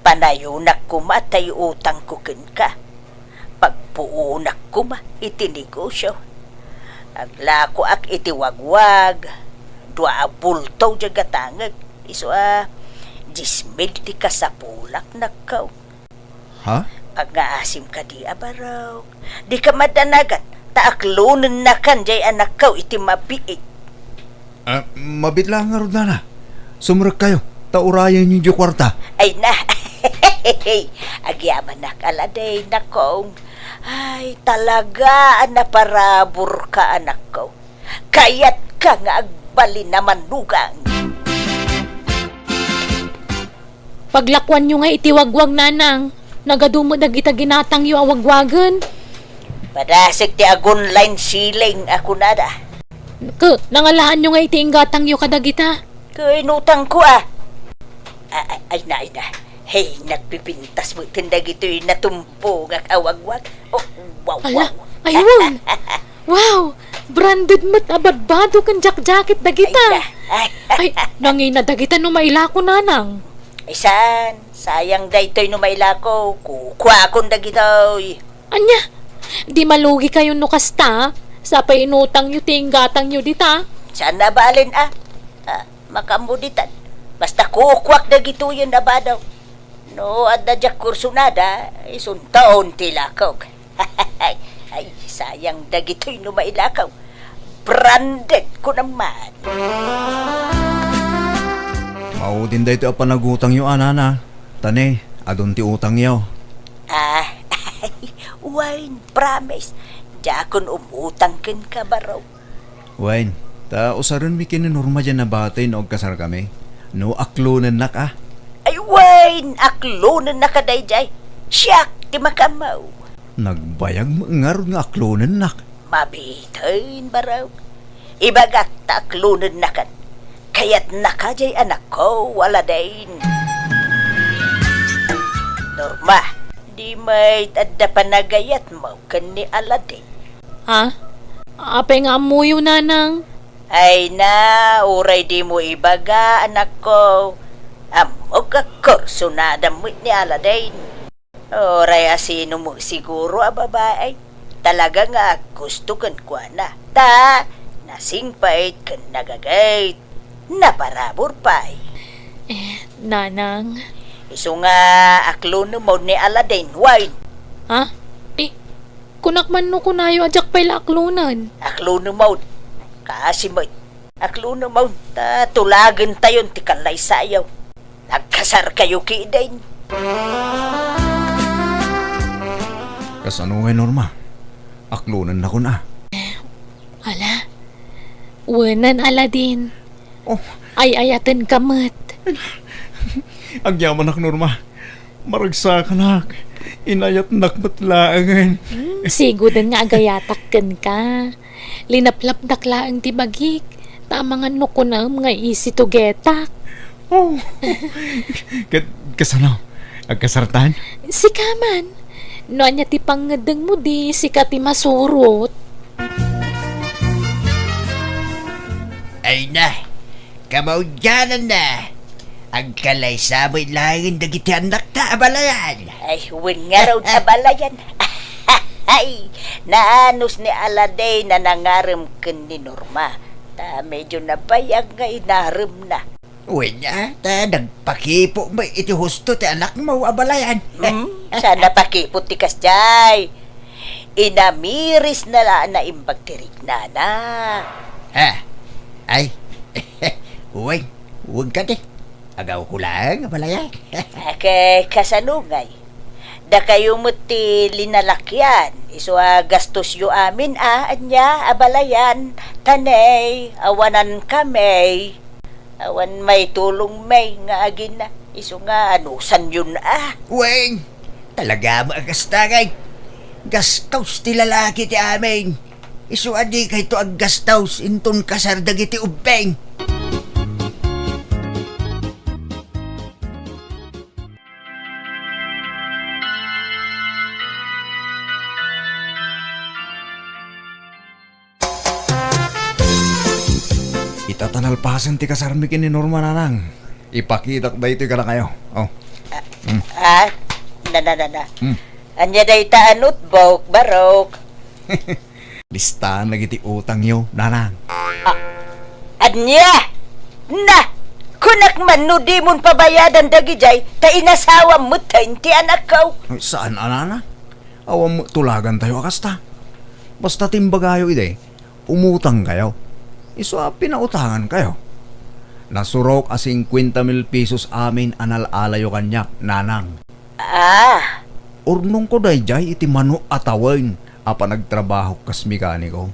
panayonak koma tay utangko kenka. Pag Puunak koma iti negosio. Aglakoak iti wagwag, dua a bulto diay gatangek, isu a diesmil ti kasapulak, nakkaw. Ha? Agngaasim kadi a barok. Dika madanagan, ta aklonennakan diay anakkaw iti mabiit. Ah, mabiit laeng ngarud, nana. Sumrekkayo, ta urayenyo diay kuarta. Ay na. Agyamanak, Aladay, nakong. Ay, talaga a naparaburka, anakko. Kayatka nga agbalin a manugang. Paglakuanyo nga iti wagwag, nanang. Nagadu met dagita ginatangyo a wagwagen. Padasek ti agun-line ceiling a kunada. Ke, nangalaanyo nga iti inggatangyo kadagita? Ke, inutangko, a. A-, a-, ay na, ay na. Hey, nagpipintas met ken dagitoy natumpongak a wagwag. Oh, wow, ala, wow. Ay, wow. Wow! Branded met a badbado ken jackjacket dagita. Ay, na. Ay, nangina dagita no mailako, nanang. Ay, saan? Sayang daytoy no mailako. Kukuakon dagitoy. Ania? Di malugikayo no kasta? Sa pay inutangyo ti inggatangyo dita? Saan a balen, a? Ah, makaammo ditan. Basta kukuak dagitoyen a bado. No adda diak kursunada, isunton ti lakok. Ay, sayang dagitoy no mailakaw. Branded ko naman. Maudin daytoy a panagutangyo, a, nana. Ta ne, adun ti utangyo. Ah, Wayne, promise. Diakon umutang kenka, baro. Wayne, ta usarenmi ken ni Norma diay a batay no agkasarkami. No aklonennak, a. Ay, Wayne, aklonennaka daydiay. Siak ti makaammo. Nagbayag met ngarud nga aklonennak. Mabiiten, baro. Ibagak ta aklonennakan. Kayatnaka diay anakko, Aladay. Norma, di met adda panagayatmo ken ni Aladay? Ha? Apay nga ammoyo, nanang? Ay na, uray dimo ibaga, anakko. Ammok a kursunada met ni Aladay. Uray a sino met siguro a babai. Talaga nga aggusto kenkuana. Ta, nasingpet ken nagagayt. Naparabur pay. Eh, nanang. Isu nga aklonem maud ni Aladay, Wayne. Ha? Eh, kunak man no kunayo a diak pay la aklonen. Aklonem maud. Kaasi met. Aklonem maud. Ta tulagentayon ti kallaysayo. Nagkasarkayo ketdin. Kasano ngay, Norma? Aklonennakon, a. Ala, wenan, Aladay. Oh. Ay-ayatenka met. Agyamanak, Norma. Maragsakanak. Inayatnak met laengen. Hmm, siguden nga agayatak kenka. Linaplapdak laeng ti bagik, ta amangan no kunam nga isi tugetak. Oh. Ket kasano? Agkasartan? Sika man. No ania ti pangngeddengmo, di sika ti masurot. Ay na, kamaudiananna. Agkalaysa met laeng dagiti annakta, abalayan. Ay, wen ngarud, abalayan. Ay, naanus ni Aladay a nangarem ken ni Norma. Ta medyo nabayag nga inaremna. Wen, a, ta nagpakipo met iti husto ti anakmo, abalayan. Hmm, saan a pakipo ti kasdiay? Inamirisna la a naimbag ti riknana. Ha? Ay. Wen, wen kadi. Agawko laeng, abalayan. Ket kasano ngay? Dakayo met ti linalakian, isu a gastosyo amin a, ania, abalayan, ta ne, awanan kami. Awan maitulong met nga agina, isu nga anusanyon a. Wen, talaga met a kasta ngay. Gastos ti lalaki ti amin. Isu a dikayto aggastos inton kasar dagiti ubbing. Ita ta nalpasen ti kasarmi ken ni Norma, nanang. Ipakitak daytoy kadakayo. Oh. Ah, Mm. ah, na, na, na, na. Mm. Ania dayta a notebook, barok? Listaan dagiti utangyo, nanang. Ah, ania? Na, kunak man no dimon pabayadan dagidiay, ta inasawam metten ti anakko. Ay, saan a, nanang? Awan met tulagantayo a kasta. Basta ti imbagayo idi, umutangkayo. Isu a pinautangankayo. Nasurok a singkuenta mil pesos amin a nal-alayo kaniak, nanang. Ah. Urnongko daydiay iti mano a tawen a panagtrabahok kas mekaniko.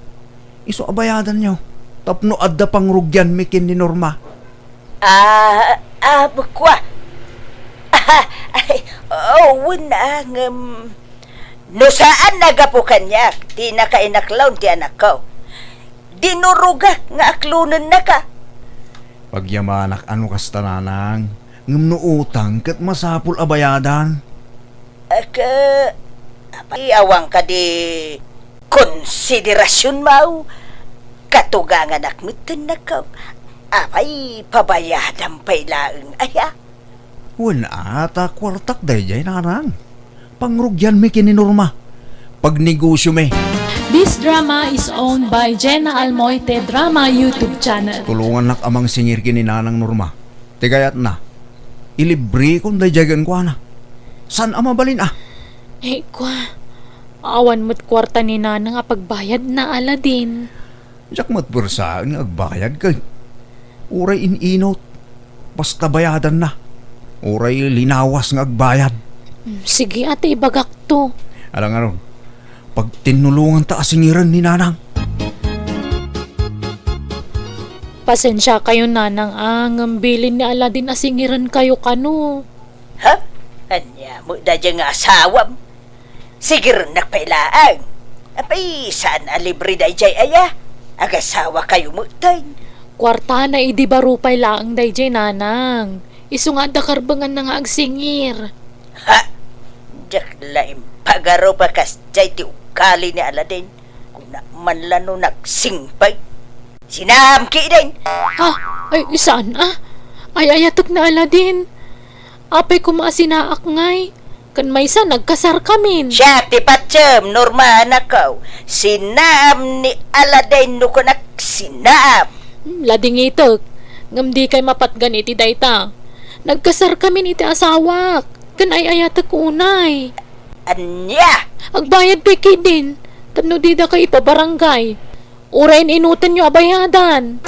Isu a bayadanyo tapno adda pangrugianmi ken ni Norma. Ah, ah, kua. Ah, ay, oo, wen a, ngem no saan a gapu kaniak ti nakainaklan ti anakko, dinurogak nga aklonennaka. Pagyamanak a no kasta, nanang, ngem no utang ket masapul a bayadan. Ket, apay, awan kadi konsiderasionmo? Katuganganak metten, anakko. Apay, pabayadam pay laeng aya? Wen a, ta kuartak daydiay, nanang. Pangrugianmi ken ni Norma. Pagnegosiomi. This drama is owned by Jenna Almoite Drama YouTube channel. Tulongannak a mangsingir ken ni Nanang Norma. Ti kayatna, ilibrikon daydiay kenkuana. Saan a mabalin a? Eh, kua, awan met kuarta ni Nanang a pagbayadna, Aladin. Diak met puersaen nga agbayad ket uray in-inut. Basta bayadanna. Uray linawas nga agbayad. Hmm, sige, ata ibagakto. Ala ngarud, pagtinnulonganta a singiren ni Nanang. Pasensiakayo, Nanang, a, ngem bilin ni Aladin a singirenkayo kano. Ha? Ania met daydiay nga asawam? Sigirennak pay laeng. Apay, saan a libre daydiay aya? Agasawakayo metten. Kuartana idi baro pay laeng daydiay, Nanang. Isu nga adda karbenganna nga agsingir. Ha? Diak la impagarup a kasdiay ti ugali ni Aladin. Kuna man la no nagsingpet. Sinaam ketdin. Ha? Ay, saan a? Ay-ayatek ni Aladin. Apay koma a sinaak ngay? Ken maysa, nagkasarkamin. Siak ti patiem, Norma, anakko. Sinaam ni Aladin no kunak sinaam. Hmm, ladingitek. Ngem dikay mapatgan iti dayta. Nagkasarkamin iti asawak. Ken ay-ayatek unay. Ania? Agbayad pay ketdin. Tapno didakay ipabarangay. Uray in-inutenyo a bayadan.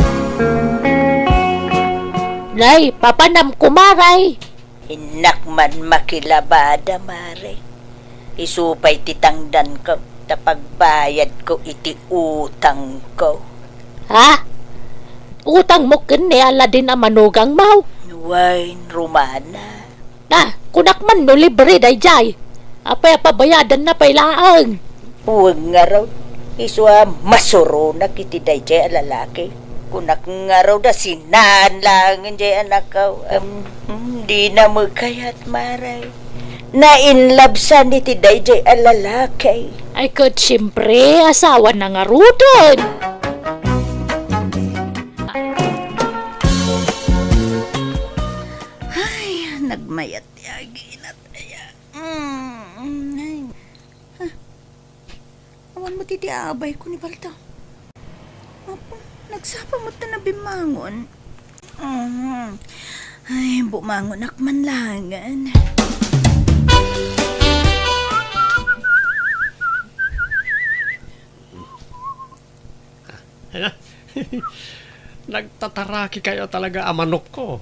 Nay, papanam, kumaray. Innak man makilabada, mare. Isu pay ti tangdanko, ta pagbayadko iti utangko. Ha? Utangmo ken ni Aladin a manugangmo? Wen, Romana. Ah, kunak man no libre daydiay. Apay a pabayadanna pay laeng? Wen ngarud, isu a masuronak iti daydiay a lalaki. Kunak ngarud a sinaan laengen diay anakko. Em, hmm, dina met kayat, mare. Nainlabsan iti daydiay a lalaki. Ay, ket siempre, asawana ngaruden. Ay, nagmayat ti aginat aya. Mm, ay. Ah, awan met iti abayko ni Baldo. Apo, nagsapa met ta na bimmangon. Mm. Ay, bumangonak man laengen. Nagtatarakikayo talaga a manokko.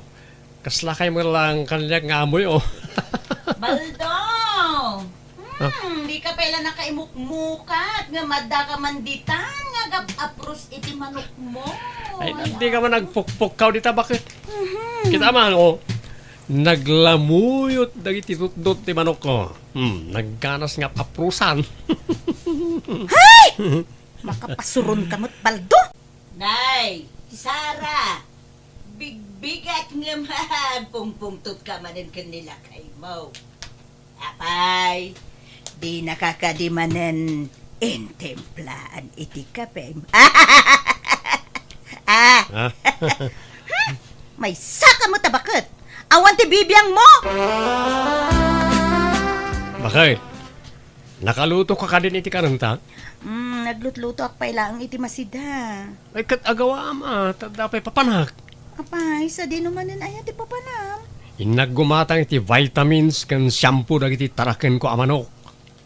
Kaslakay met laeng kaniak nga amoy, oh. Baldo! Hmm, dika pay la nakaimukmukat nga addaka man ditan nga agap-apros iti manokmo. Ay, dika man agpukpukkaw dita, baket. Mhm. Kita man, oh. Naglamuyot dagiti tutdot ti manokko. Hmm, nagganas nga ap-aprosan. Hay! Makapasuronka met, Baldo! Nay, Sara, bigbigat ngem agpungpungtotka manen ken ni lakaymo. Apay, dinaka kadi manen intimplaan iti kapem? Ah! Ah? Maysaka met a baket! Awan ti bibiangmo! Baket, Nakaluto ka kadin iti kanenta? Mm, naglutlutoak pay laeng iti masida. Ay, ket agawaam a, ta adda pay papanak. Apay, sadino manen aya ti papanam? Innak gumatang iti vitamins ken shampoo dagiti tarakenko a manok.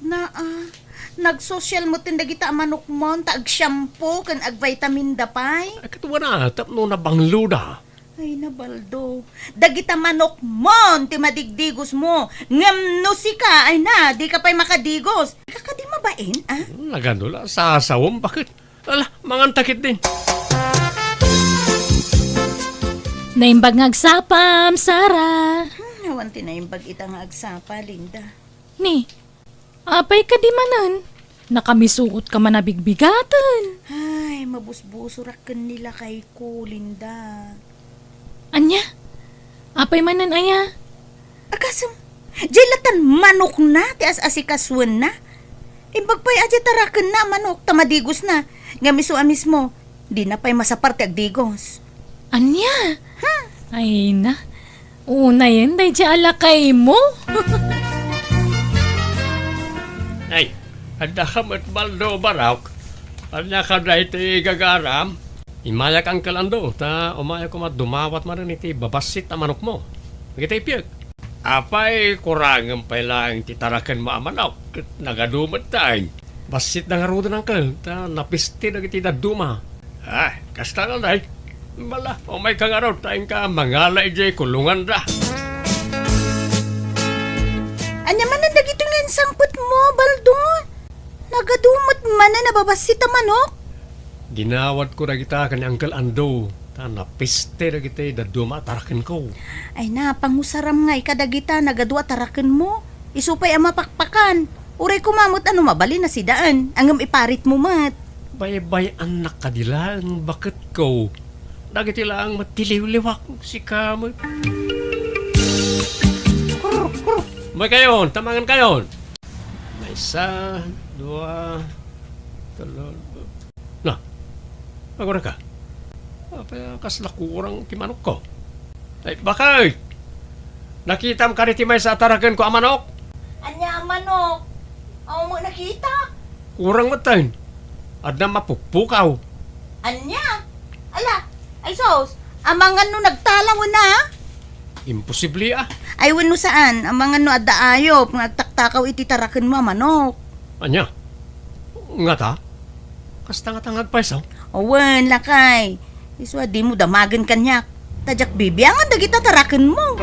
Naa, nagsosyal metten dagita a manokmon ta agshampoo ken agvitaminda pay. Ay, ket wana, tapno nabangloda. Ay, na, Baldo. Dagita manokmon ti madigdigosmo. Ngem no sika, ay na, dika pay makadigos. Dika kadi mabain, a? Nagano la, sasawem, baket? Ala, manganta ketdin. Naimbag nga agsapam, Sara. Hmm, awan ti naimbag ita nga agsapa, Linda. Ni, apay kadi manen? Nakamisuot ka man a bigbigaten. Ay, mabusbusorak ken ni lakayko, Linda. Ania? Apay manen aya? Agasem, diay latan manokna ti as-asikasuenna. Imbag pay a diay tarakenna a manok ta madigosna. Ngem isu a mismo, dina pay masapar ti agdigos. Ania? Hmm. Ay na, unayen daydiay a lakaymo. Ay, adda ka met, Baldo, Barok? Ania ka dayta gagaram? Immayak, Uncle Ando, ta umaya koma dumawat manen iti babassit a manokmo. Dagiti ippiek. Apay, kurangem pay laeng ti tarakenmo a manok, ket nagadu met dayta. Bassitda ngaruden, Uncle, ta napiste dagiti dadduma. Ah, kasta ngay. Bala, umayka ngarud, ta inka mangala idiay kulonganda. Ania manen dagitoy nga insangpetmo, Baldo? Nagadu met manen a babassit a manok? Dinawatko dagita ken ni Uncle Ando, ta napiste dagiti dadduma a tarakenko. Ay na, pangusaram ngay kadagita nagadu a tarakenmo. Isu pay a mapakpakan. Uray koma met a no mabalin a sidaen, ngem iparitmo met. Baybay-annak kadi laeng, baketko. Dagiti laeng met ti liwliwak, sika met. Umaykayon, ta mangankayon. Maysa, dua, telo. Na, agurayka. Apay a kasla kurang ti manokko? Ay, baket! Nakitam kadi ti maysa a tarakenko a manok? Ania a manok? Awan met nakita. Kurang metten. Adda mapukpukaw. Ania? Ala, ay sus, amangan no nagtalaw na? Imposible, a. Ay, wenno saan, amangan no adda ayup nga agtaktakaw iti tarakenmo a manok. Ania? Ngata? Kasta ngata nga agpayso? Wen, lakay. Isu a dimo damagen kaniak. Ta diak bibiangan dagita tarakenmo.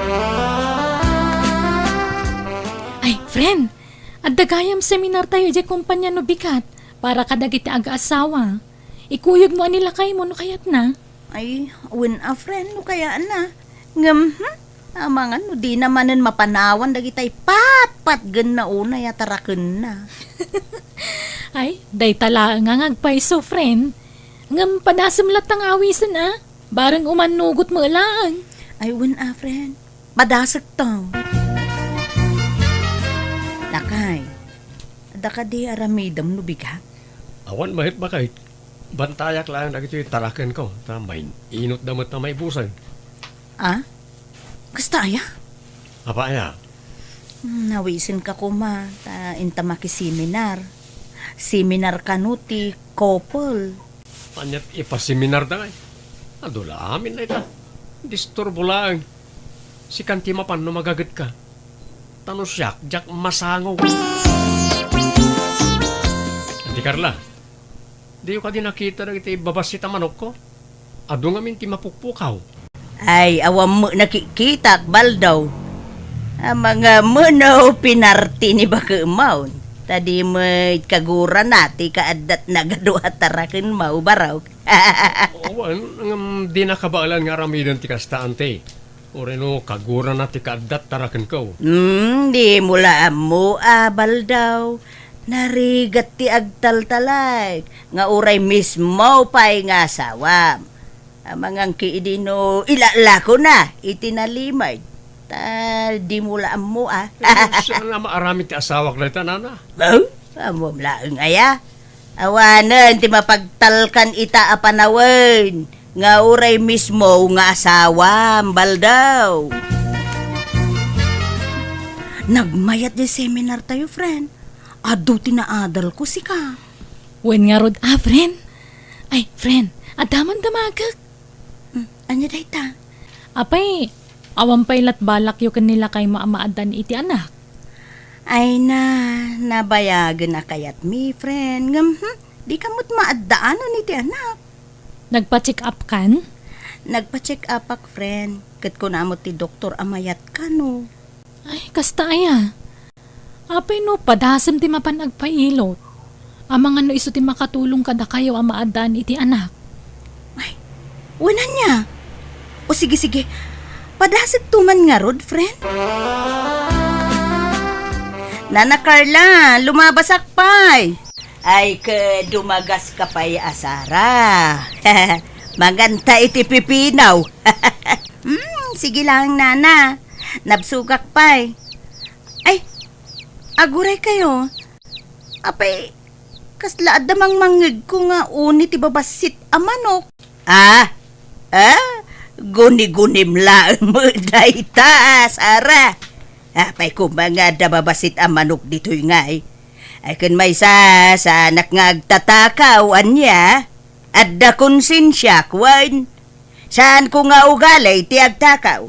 Ay, friend, adda gayam seminartayo idiay kompania no bigat para kadagiti agaasawa. Ikuyogmo a ni lakaymo no kayatna. Ay, wen a, friend, no kayatna. Ngem, hmm, amangan no dina manen mapanawan dagitay patpatgenna unay a tarakenna. Ay, dayta laeng nga agpayso, friend. Ngem padasem latta nga awisen, a? Bareng umannugot met laeng. Ay, wen a, friend. Padasekto. Lakay, adda kadi aramidem no bigat? Awan met, baket. Bantayak laeng dagitoy tarakenko, ta main-inotda met a maibusen. A? Kasta aya? Apay aya? Hmm, nawisenka koma, ta inta makiseminar. Seminar kano ti couple. Aniat ipaseminar da ngay? Adu la amin dayta. Disturbo laeng. Sikan ti mapan no magagetka. Ta no siak, diak masango. Auntie Carla, diyo kadi nakita dagiti babassit a manokko? Adu ngamin ti mapukpukaw. Ay, awan met nakikitak, Baldo. Amangan no pinarti ni bakemon. Ta di met kagurana ti kaaddat nagadu a tarakenmo, Barok. Wen, ngem dina kabaelan nga aramiden ti kasta, auntie. Uray no kagurana ti kaaddat tarakenko. Hmm, dimo la ammo a, Baldo. Narigat ti agtaltalek nga uray mismo pay nga asawam. Amangan ki idi no ilalakona iti nalimed. Ta dimo la ammo a. Eh, saan a maaramid ti asawak dayta, nana? Oh, ammom laeng aya. Awanen ti mapagtalkan ita a panawen nga uray mismo nga asawam, Baldo. Nagmayat diay seminar tayo, friend. Adu ti naadalko, sika. Wen ngarud a, friend. Ay, friend, adda man damagek. Hmm, ania dayta? Apay, awan pay lat balakyo ken ni lakaymo a maaddaan iti anak? Ay na, nabayagen a kayatmi, friend. Ngem, hmm, dika met maaddaanan iti anak. Nagpa-check up kan? Nagpa-check up ak, friend. Ket kuna met ti doktor a mayat kano. Ay, kasta aya. Apay no padasem ti mapan agpailot? Amangan no isu ti makatulong kadakayo a maaddaan iti anak. Ay, wen ania? O sige, sige. Padasekto man ngarud, friend. Nana Carla, lumabasak pay. Ay, ke dumagas ka pay a Sara. Manganta iti pipinaw. Hmm, sige lang, nana. Nabsogak pay. Ay, aguray kayo. Apay, kasla adda mangmangngegko nga uni ti babassit a manok. Ah? Ah? Gunigunim laeng met dayta, Sara. Apay koma nga adda babassit a manok ditoy ngay? Ay, ken maysa, saanak nga agtatakaw, ania? Adda konsensiak, wen? Saanko nga ugali ti agtakaw.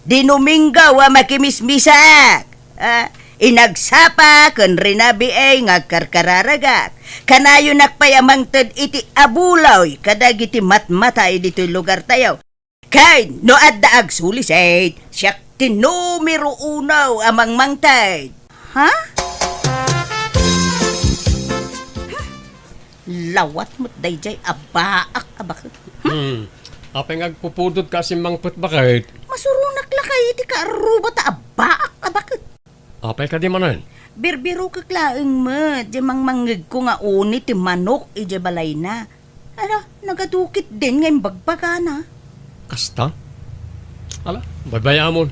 Dinuminggaw a makimismisak. Ah, inagsapa ken rinabiay nga agkarkararagak. Kanayonak pay a mangted iti abuloy kadagiti matmatay ditoy lugartayo. Ken no adda agsulisit, siak ti numero uno a mangmangted. Ha? Lawat met daydiay a baak a baket. Hmm. Apay nga agpupudot ka a simmangpet, baket? Masuronak lakay iti kaarruba ta a baak a baket. Apay kadi manen? Birbirokek laeng met, diay mangmangngegko nga uni ti manok idiay balayna. Ala, nagadukit din nga imbagbagana. Kasta? Ala, baybay-amon.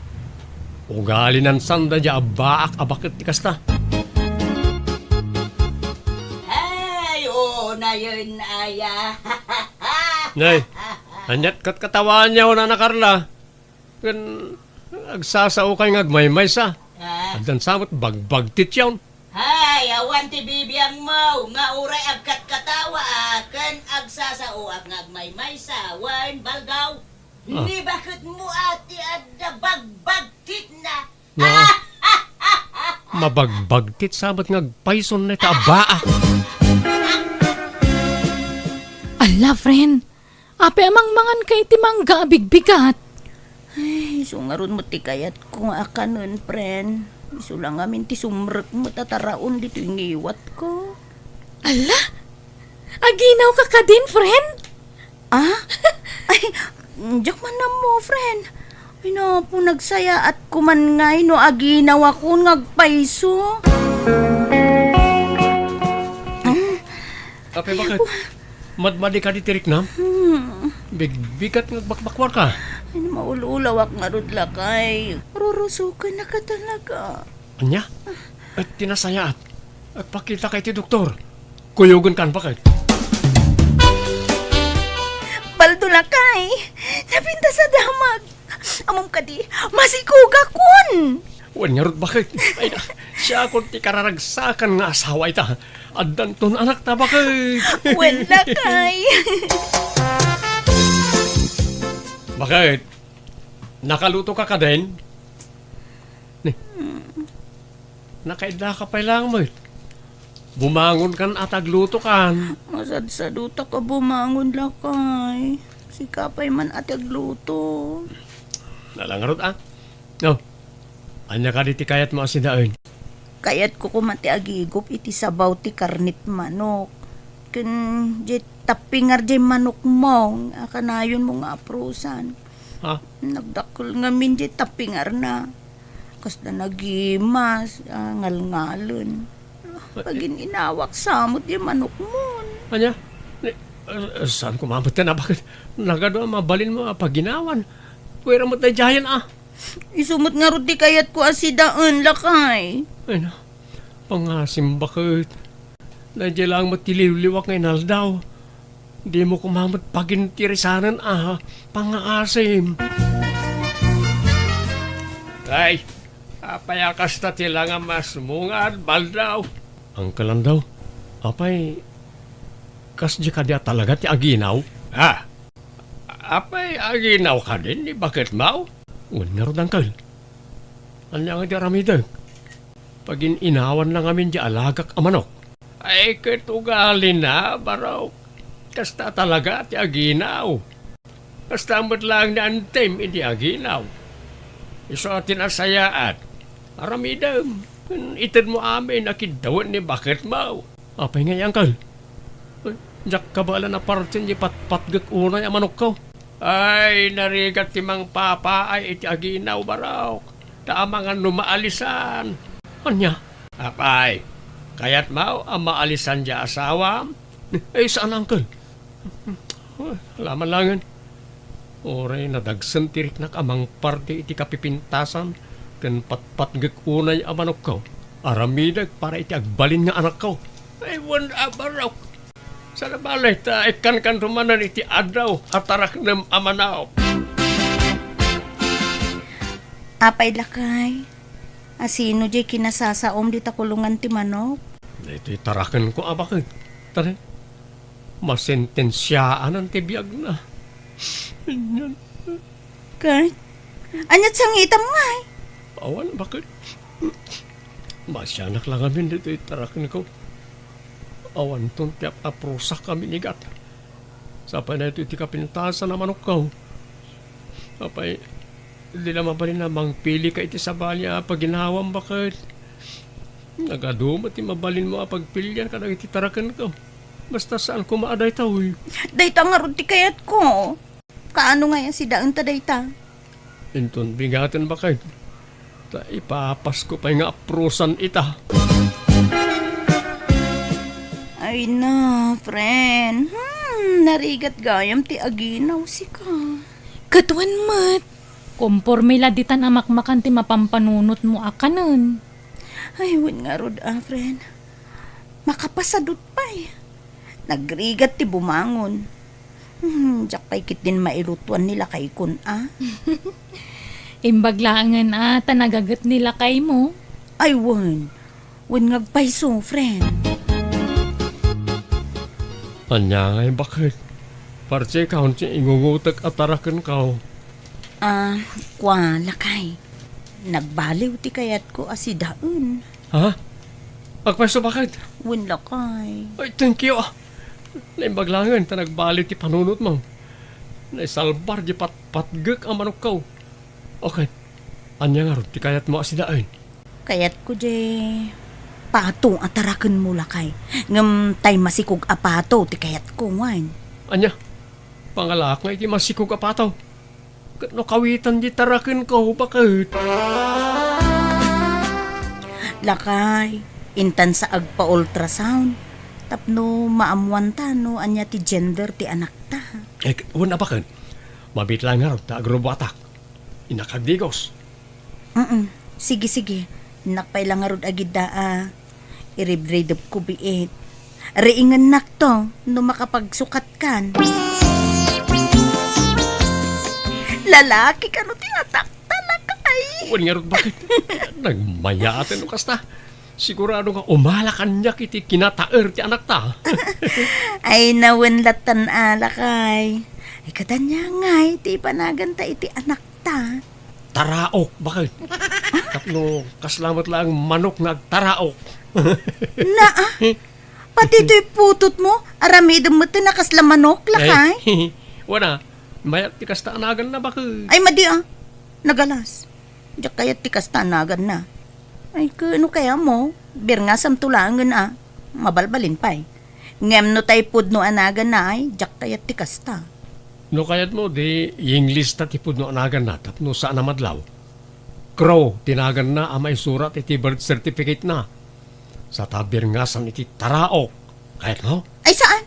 Ugalinan sanda diay a baak a baket ti kasta. Ay, oo, nayon, aya. Nay, aniat katkatawaanyo, Nana Carla? Ken agsasaokay nga agmaymaysa. Ah. Addan sa met bagbagtityon. Hay, awan ti bibiangmo nga uray agkatkatawa a ken agsasaoak nga agmaymaysa wen baldaw. Ah. Ni baketmo a ti adda bagbagtitna. Nga, mabagbagtit sa met nga agpayson dayta a baak. Ala, friend. Apay a mangmangan ka iti mangga a bigbigat? Ay, isu ngarud met ti kayatko nga akanen, friend. Isu la ngamin ti sumrek met a taraon ditoy ngiwatko. Ala? Aginaw ka kadin, friend? Ah? Ay, diak man ammo, friend. Ay, napo, nagsayaatko man ngay no aginawakon nga agpayso. Apay, baket? Madmadi kadi ti riknam? Hmm. Bigbigat nga agbakbakwarka. Ay, maul-ulawak ngarud, lakay. Rurusokennak talaga. Ania? Et ti nasayaat, agpakitaka iti doktor. Kuyogenkan, baket. Baldo, lakay. Napintas a damag. Ammom kadi, masikugakon. Wen ngarud, baket. Ay, na, siakon ti kararagsakan nga asawa ita. Addanton anakta, baket. Wen, lakay. Baket, nakaluto ka kadin? Ni, nakaidda ka pay laeng met. Bumangonkan a ta aglutokan. Masadsadutak a bumangon, lakay. Sika pay man a ti agluto. Ala ngarud, a. No, ania kadi ti kayatmo a sidaen? Kayatko koma ti agigup iti sabaw ti karnet manok. Ken diay tappingar diay manokmo a kanayonmo nga aprusan. Ha? Nagdakkel ngamin diay tappingarna. Kasla nagimas, a, ngalngalen. Pagin-inawak sa met diay manokmon. Ania? Ni, a, saan ko mamatyan a baket nagadu a mabalinmo a paginawan? Puwera met daydiayen, a. Isu met ngarud ti kayatko a sidaen, lakay. Ay na, pangasim, baket. Daydiay laeng met ti liwliwak nga inaldaw. Dimo koma met pagintirisanen a pangaasim. Ay, apay a kasta ti langamasmo nga agbaldaw? Uncle Andrew, apay, kasdi kadi a talaga ti aginaw? Ah, apay aginaw kadi ni baketmo? Wen ngarud, Uncle. Ania nga di aramidek? Pagin-inawanna ngamin di alagak a manok. Ay, ket ugalina, barok. Kasta talaga ti aginaw. Kasta met laeng ni Antim idi aginaw. Isu a tinasayaat. Aramidem, itedmo amin a kiddawen ni baketmo. Apay ngay, Uncle? Diak kabaelan a partien di patpatgek unay a manokko. Ay, narigat ti mangpapaay iti aginaw, barok. Ta amangan no maalisan. Ania? Apay, kayatmo a maalisan di asawam? Ay, saan, Uncle. Ala man laengen. Uray nadagsen ti riknak a mangparti iti kapipintasan ken patpatgek unay a manokko. Aramidek para iti agbalin nga anakko. Ay, wen a barok. Saan a bale ta ikkankanto manen iti addaw a taraknem a manok. Apay, lakay, a sino diay kinasasaom dita kulongan ti manok? Daytoy tarakenko a baket. Tara. Masentensiaanan ti biagna. Ket, ania't sangitam ngay? Awan, baket. Masianak la ngamin ditoy tarakenko. Awanton ti ap-aprusak a minigat. Sapay daytoy ti kapintasan a manokko. Apay, di la mabalin a mangpilika iti sabali a paginawam, baket. Nagadu met ti mabalinmo a pagpilian kadagiti tarakenko. Basta saan koma a daytoy. Dayta ngarud ti kayatko. Kaano ngay a sidaenta dayta? Inton bigaten, baket. Ta ipapasko pay nga aprusan ita. Ay na, friend. Hmm, narigat gayam ti aginaw sika. Ket wen met, komporme la ditan a makmakan ti mapampanunotmo a kanen. Ay, wen ngarud a, friend. Makapasadut pay. Nagrigat ti bumangon. Hmm, diak pay ketdin mailutuan ni lakaykon a. Imbag laengen a ta nagaget ni lakaymo. Ay, wen. Wen nga agpayso, friend. Ania ngay, baket? Parti kaon ti ingungotek a tarakenko. Ah, kua, lakay. Nagbaliw ti kayatko a sidaen. Ha? Agpayso, baket? Wen, lakay. Ay, thank you, ah. Naimbag laengen ta nagbaliw ti panunotmo. Naisalbar di patpatgek a manokko. Okay. Ania ngarud ti kayatmo a sidaen? Kayatko di pato a tarakenmo, lakay. Ngem tay masikog a pato ti kayatko, wen. Ania? Pangalaak nga iti masikog a pato. Ket no kawitan di tarakenko, baket? Lakay, intan sa agpa-ultrasound tapno maammuanta no ania ti gender ti anakta. Eh, wen a, baket. Mabiit laeng ngarud ta agrubuatak. Innak agdigos. Mm. Sige, sige. Innak pay la ngarud agidda a iribridepko biit. Riingennakto no makapagsukatkan. Lalaki kano ti atakta, lakay? Wen ngarud, baket? Nagmayaten no kasta. Sigurado nga umala kaniak iti kinataer ti anakta. Ay, na wen lattan a, lakay. Ay, ket ania ngay ti ipanaganta iti anakta? Taraok, baket. Tapno kasla met laeng manok nga agtaraok. Naa? Pati toy putotmo, aramidem met ti nakasla manok, lakay? Ay, wen a, mayat ti kasta a naganna, baket. Ay, madi a. Nagalas. Diak kayat ti kasta a naganna. Ay, ket no kayatmo, birngasamto laengen a. Mabalbalin pay. Ngem no tay pudno a naganna, ay, diak kayat ti kasta. No kayatmo, di English ta ti pudno a naganna tapno saan a madlaw. Crow ti naganna a maisurat iti birth certificate-na. Sa ta birngasan iti taraok. Kayatmo? Ay, saan?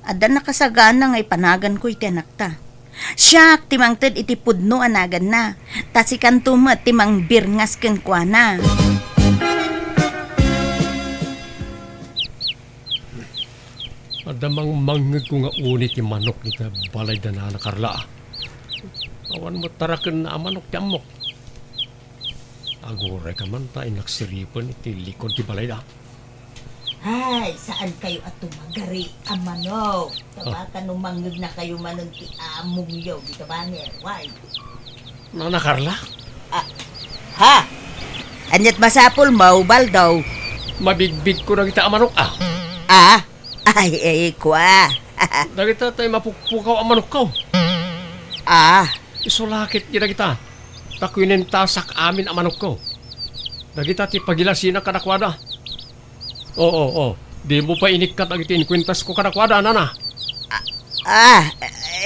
Adda nakasagana nga ipanaganko iti anakta. Siak ti mangted iti pudno a naganna, ta sikanto met ti mangbirngas kenkuana. Adda mangmangngegko nga uni ti manok dita balay da Nana Carla, a. Awan met tarakenna a manok ti ammok. Aguray ka man ta innak siripen iti likod ti balay da. Ay, saan kayo a tumagari a manok? Tabakan no mangngegna kayo manen ti amongyo, di ka banger, why? Nana Carla? Ah, ha? Aniat masapul mo, Baldo? Mabigbig ko dagita a manok, ah. Ah? Ay, ay, kwa. Dagita tay mapukpukaw a manokko. Ah. Isulakit di dagita. Ta kuinentasak amin a manokko. Dagita ti pagilasina kadakuada. Oo, oo. Di mo pa inikkat dagiti inkuentasko kadakuada, nana. Ah,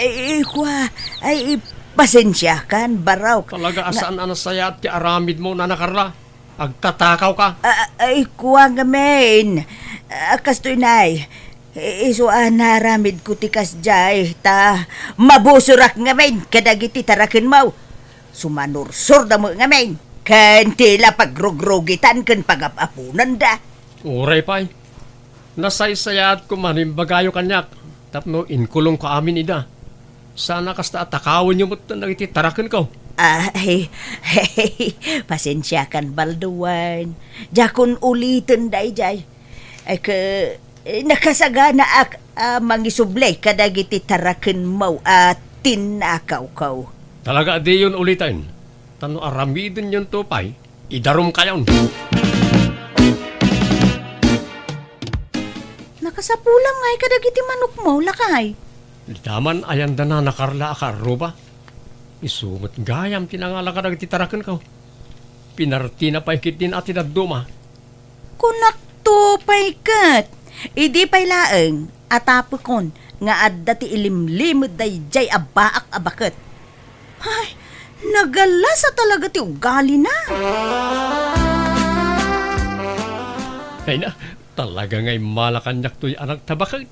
ay, kwa, ay, pasensiakan, barok. Talaga a saan a nasayaat ti aramid mo, Nana Carla. Agtatakaw ka. Ah, ay, kwa ngamin. Ah, kastoy nay. I-, isu a naramid ko ti kasdiay, ta mabusorak ngamin kadagiti taraken mo. Sumanursor da mo ngamin. Ken ti la pagrugrugitan ken pagap-apunanda. Uray pay. Nasaysayaat ko man imbagayo kaniak tapno inkulongko amin ida. Sana kasta a takawenyo met dagiti tarakenko. Ah, ay, ay, pasensiakan, Balduan. Diakon uliten daydiay. Ay, ke, eh, nakasaganaak a mangisubli kadagiti tarakenmo a tinnakawko. Talaga a diyon uliten. Tano aramidenyonto pay. Idarumkayon. Nakasapulam ngay kadagiti manokmo, lakay. Dita man ayan da Nana Carla a kaarruba. Isu met gayam ti nangala kadagiti tarakenko. Pinartina pay ketdin a ti dadduma. Kunakto pay ket, idi pay laeng a tapekon nga adda ti ilimlimed daydiay a baak a baket. Ay, nagalasa talaga ti ugalina. Ay na, talaga nga immala kaniak toy anak ta baket.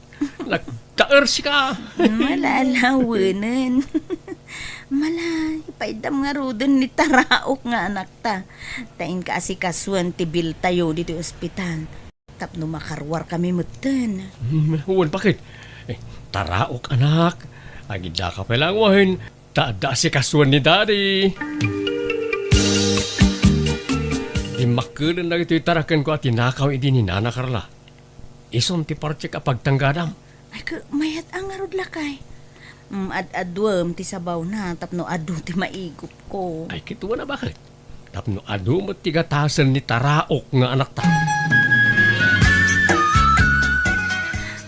Nagtaer sika. Malalawanen. Malay, paydam ngaruden ni Taraok nga anakta. Ta inka asikasuen ti biltayo ditoy ospital. Tapno makaruarkami metten. Hmm, wen, baket? Eh, Taraok, anak. Agidaka pay laeng wen. Ta adda asikasuen ni Daddy. Dimmakkelen dagitoy tarakenko a tinakaw idi ni Nana Carla. Isun ti partek a pagtanggadam. Ay, ke, mayat a ngarud, lakay. Mm, ad-aduem ti sabawna tapno adu ti maigupko. Ay, kitaem a baket. Tapno adu met ti gatasen ni Taraok nga anakta.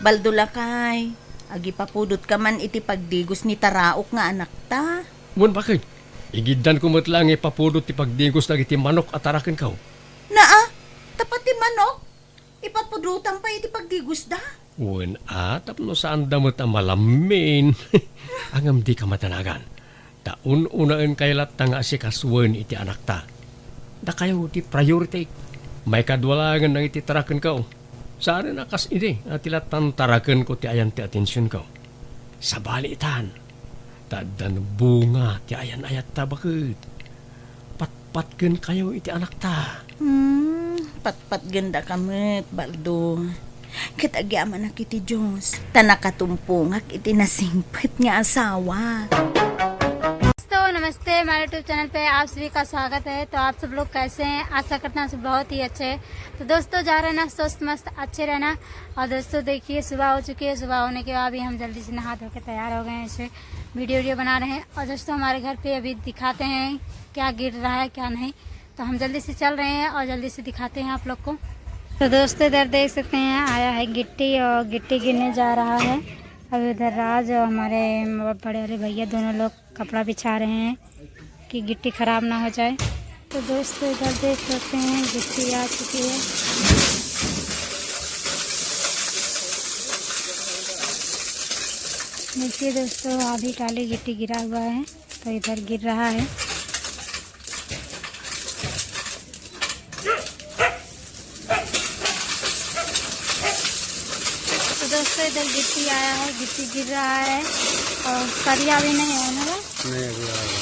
Baldo, lakay, agipapudotka man iti pagdigos ni Taraok nga anakta. Wen, baket. Igiddanko met laeng ipapudot ti pagdigos dagiti manok a tarakenko. Naa, ta pati manok? Ipapudotam pay iti pagdigosda? Wen a, tapno saanda met a malammin. Ngem dika madanagan. Ta un-unaenkayo latta nga asikasuen iti anakta. Dakayo ti priority. Maikadua laengen dagiti tarakenko. Saanen a kas idi a ti lattan tarakenko ti ayan ti atensionko. Sabali itan. Ta addan bunga ti ayan-ayatta, baket. Patpatgenkayo iti anakta. Hmm, patpatgendaka met, Baldo. Ket agyamanak iti Dios, ta nakatumpongak iti nasingpet nga asawa. दोस्तों नमस्ते, हमारे YouTube channel पे आप सभी का स्वागत है। तो आप सब लोग कैसे हैं? आशा करता हूँ सब बहुत ही अच्छे हैं। तो दोस्तों, जा रहे ना स्वस्थ मस्त अच्छे रहना। और दोस्तों, देखिए, सुबह हो चुकी है। सुबह होने के बाद भी हम जल्दी से नहा धो के तैयार हो गए हैं, ऐसे वीडियो वीडियो बना रहे हैं। और दोस्तों, हमारे घर पे अभी दिखाते हैं क्या गिर रहा है, क्या नहीं। तो हम जल्दी से चल रहे हैं और जल्दी से दिखाते हैं आप लोग को। तो दोस्तों, इधर देख सकते हैं, आया है गिट्टी और गिट्टी गिरने जा रहा है। अभी उधर राज और हमारे बड़े वाले भैया दोनों लोग कपड़ा बिछा रहे हैं कि गिट्टी खराब ना हो जाए। तो दोस्तों, इधर देख सकते हैं, गिट्टी आ चुकी है। देखिए दोस्तों, आधी ट्राली गिट्टी गिरा हुआ है, तो इधर गिर रहा है। तो दोस्तों, इधर गिट्टी आया है, गिट्टी गिर रहा है और सरिया भी नहीं है ना? नहीं, अभी आएगा।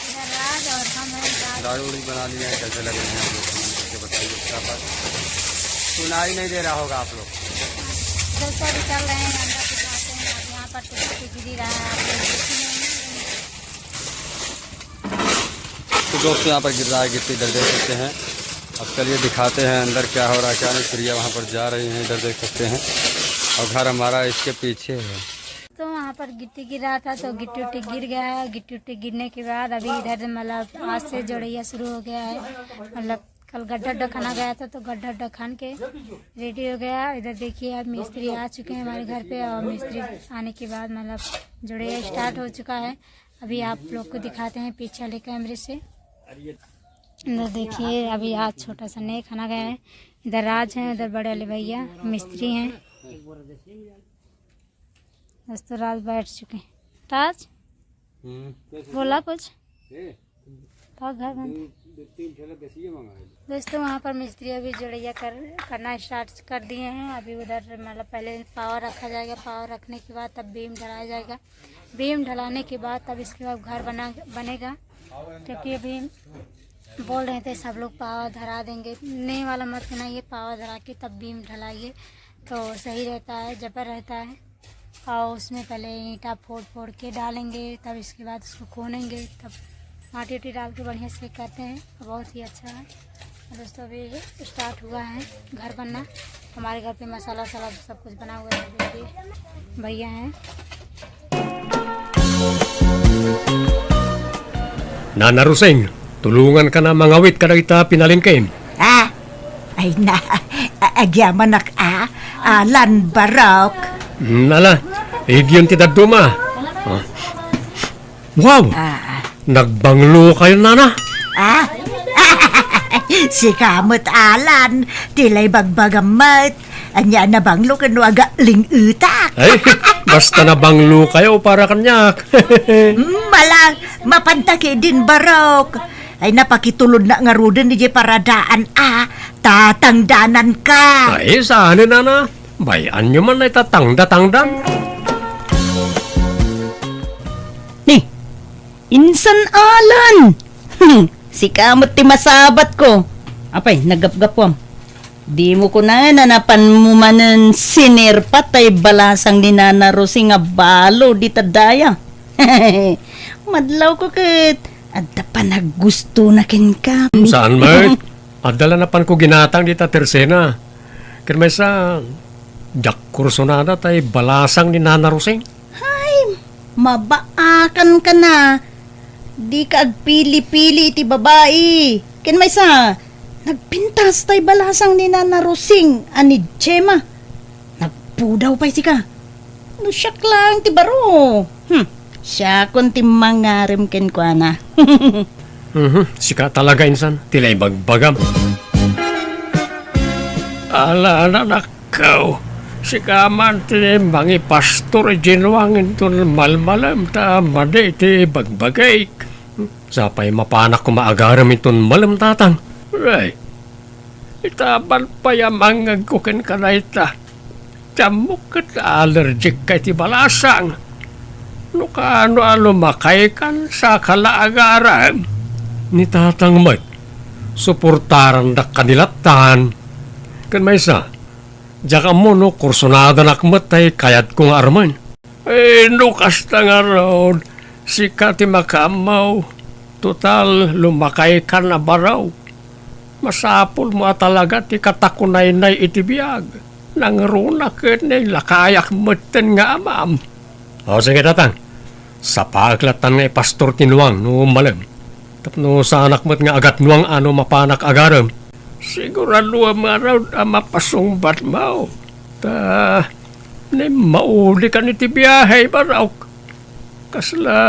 इधर राज और हम हैं, राज। दाढ़ी उड़ी बना लिया है, कैसे लग रहे हैं आप लोग? कमेंट करके बताइए फटाफट। सुनाई नहीं दे रहा होगा आप लोग। दोस्तों, अभी चल रहे हैं, अंदर दिखाते हैं। अब यहाँ पर तो गिट्टी गिरी रहा है, आप लोग देख ही रहे हैं। तो दोस्तों, यहाँ पर गिर रहा है गिट्टी, इधर देख सकते हैं। चलिए दिखाते हैं अंदर क्या हो रहा है, क्या नहीं। प्रिया वहाँ पर जा रही है, इधर देख सकते हैं। और घर हमारा इसके पीछे है। तो वहाँ पर गिट्टी गिर रहा था, तो गिट्टी उट्टी गिर गया है। गिट्टी उट्टी गिरने के बाद अभी इधर मतलब आज से जोड़ैया शुरू हो गया है। मतलब कल गड्ढा उड्ढा खना गया था, तो गड्ढा उड्ढा खन के रेडी हो गया। इधर देखिए, अब मिस्त्री आ चुके हैं हमारे घर पे, और मिस्त्री आने के बाद मतलब जोड़ैया स्टार्ट हो चुका है। अभी आप लोग को दिखाते हैं पीछे वाले कैमरे से। इधर देखिए, अभी आज छोटा सा नेक खना गया है। इधर राज है, इधर बड़े वाले भैया मिस्त्री हैं। दोस्तों, राज बैठ चुके हैं। राज, हम्म, कैसे बोला बोला? कुछ? ए, तो घर बन दो, दो तीन ठेला देसी मंगा ले। दोस्तों, वहाँ पर मिस्त्री अभी जोड़ैया कर, करना स्टार्ट कर दिए हैं। अभी उधर मतलब पहले पावर रखा जाएगा, पावर रखने के बाद तब बीम ढलाया जाएगा। बीम ढलाने के बाद तब इसके बाद घर बना, बनेगा, क्योंकि अभी बोल रहे थे सब लोग पावर धरा देंगे। नहीं वाला मत बनाइए, पावर धरा के तब बीम ढलाइए तो सही रहता है, जबर रहता है। और उसमें पहले ईंटा फोड़ फोड़ के डालेंगे, तब इसके बाद उसको खोनेंगे, तब माटी उटी डाल के बढ़िया से करते हैं। बहुत ही अच्छा है दोस्तों। अभी स्टार्ट हुआ है घर बनना। हमारे घर पे मसाला वसाला सब कुछ बना हुआ है। देखिए, भैया हैं। Nana Rosing, tulungan ka na mangawit kadagita pinalingkem. Ah, ay na, a-, agyamanak a, Alan Barok. Hmm, ala, igyon ti dadduma. Ah. Wow! Ah. Nagbanglo kayo, Nana? Ah? Sika met, Alan, ti lay bagbagam met. Ania a nabanglo ken no agling-etak. Ay, basta nabanglo kayo para kaniak. Mm, ala, mapanta ketdin, Barok. Ay, napakitulodna ngaruden idiay paradaan a tatangdananka. Ay, saan, Nana? Bay-anyo man ay tatangda-tangdan. Ni, insan Alan! Sika met ti masabatko. Apay, naggapgapuam. Dimo kunaen a napanmo manen sinirpat tay balasang ni Nana Rosing a balo dita daya. Madlawko ket adda panaggustona kenka. Saan met? Adda la napanko ginatang dita tersena. Ken maysa, diak kursunada tay balasang ni Nana Rosing. Hay, mabaakanka na. Dika agpili-pili iti babai. Ken maysa, nagpintas tay balasang ni Nana Rosing a ni Gemma. Nagpudaw pay sika. No siak laeng ti baro. Hmm, siakon ti mangarem kenkuana. Mhm, sika talaga, insan, ti lay bagbagam. Ala, anakko, sika man ti mangipastor idiay nuang inton malmalem ta madi iti bagbagik. Sapay mapanak koma agarem inton malem, tatang. Ay, itaban pay a mangngegko kenka dayta. Ti ammok ket allergic ka iti balasang. No kaano a lumakaykan, saka la agarem. Ni tatang met, suportarandak kanilattan. Ken maysa, diak ammo no kursunadanak met tay kayatko nga armen. Eh, no kasta ngarud, sika ti makaammo. Total, lumakaykan a baro. Masapulmo a talaga ti katakunaynay iti biag. Nangruna ket nailakayak metten nga amam. O, sige, tatang. Sapaek lattan nga ipastor ti nuang no malem. Tapno saanak met nga agatnuang a no mapanak agarem. Siguraduem ngarud a mapasungbatmo. Ta, naimmauli kan iti biahe, Barok. Kasla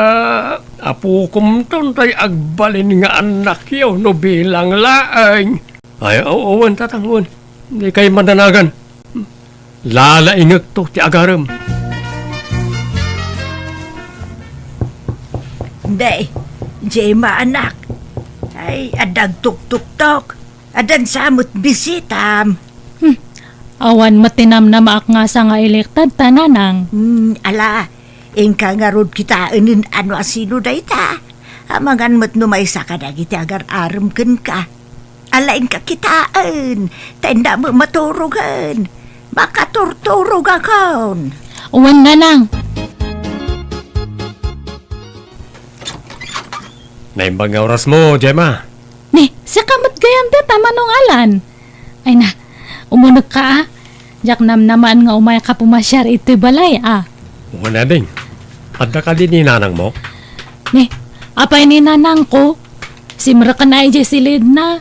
apokomton tay agbalin nga annakyo no bilang laeng. Ay, o-, wen, tatang, wen. Dikay madanagan. Lalaingekto ti agarem. Day, Gemma, anak. Ay, adda agtuktuktok. Addan sa met bisitam. Hmm. Awan met ti namnamaak nga asa nga iliktad ta, nanang. Hmm, ala, inka ngarud kitaen no asino dayta. Amangan met no maysa kadagiti agar-arem kenka. Ala, inka kitaen, ta innak met maturogen. Makaturturogakon. Wen, nanang. Naimbag nga orasmo, Gemma. Ni, sika met Dayta met, Manong Alan. Ay na, umunekka a. Diak namnamaen nga umayka pumasiar iti balay a. Wen, ading. Adda kadi ni nanangmo? Ni, apay ni nanangko? Simreken a idiay silidna.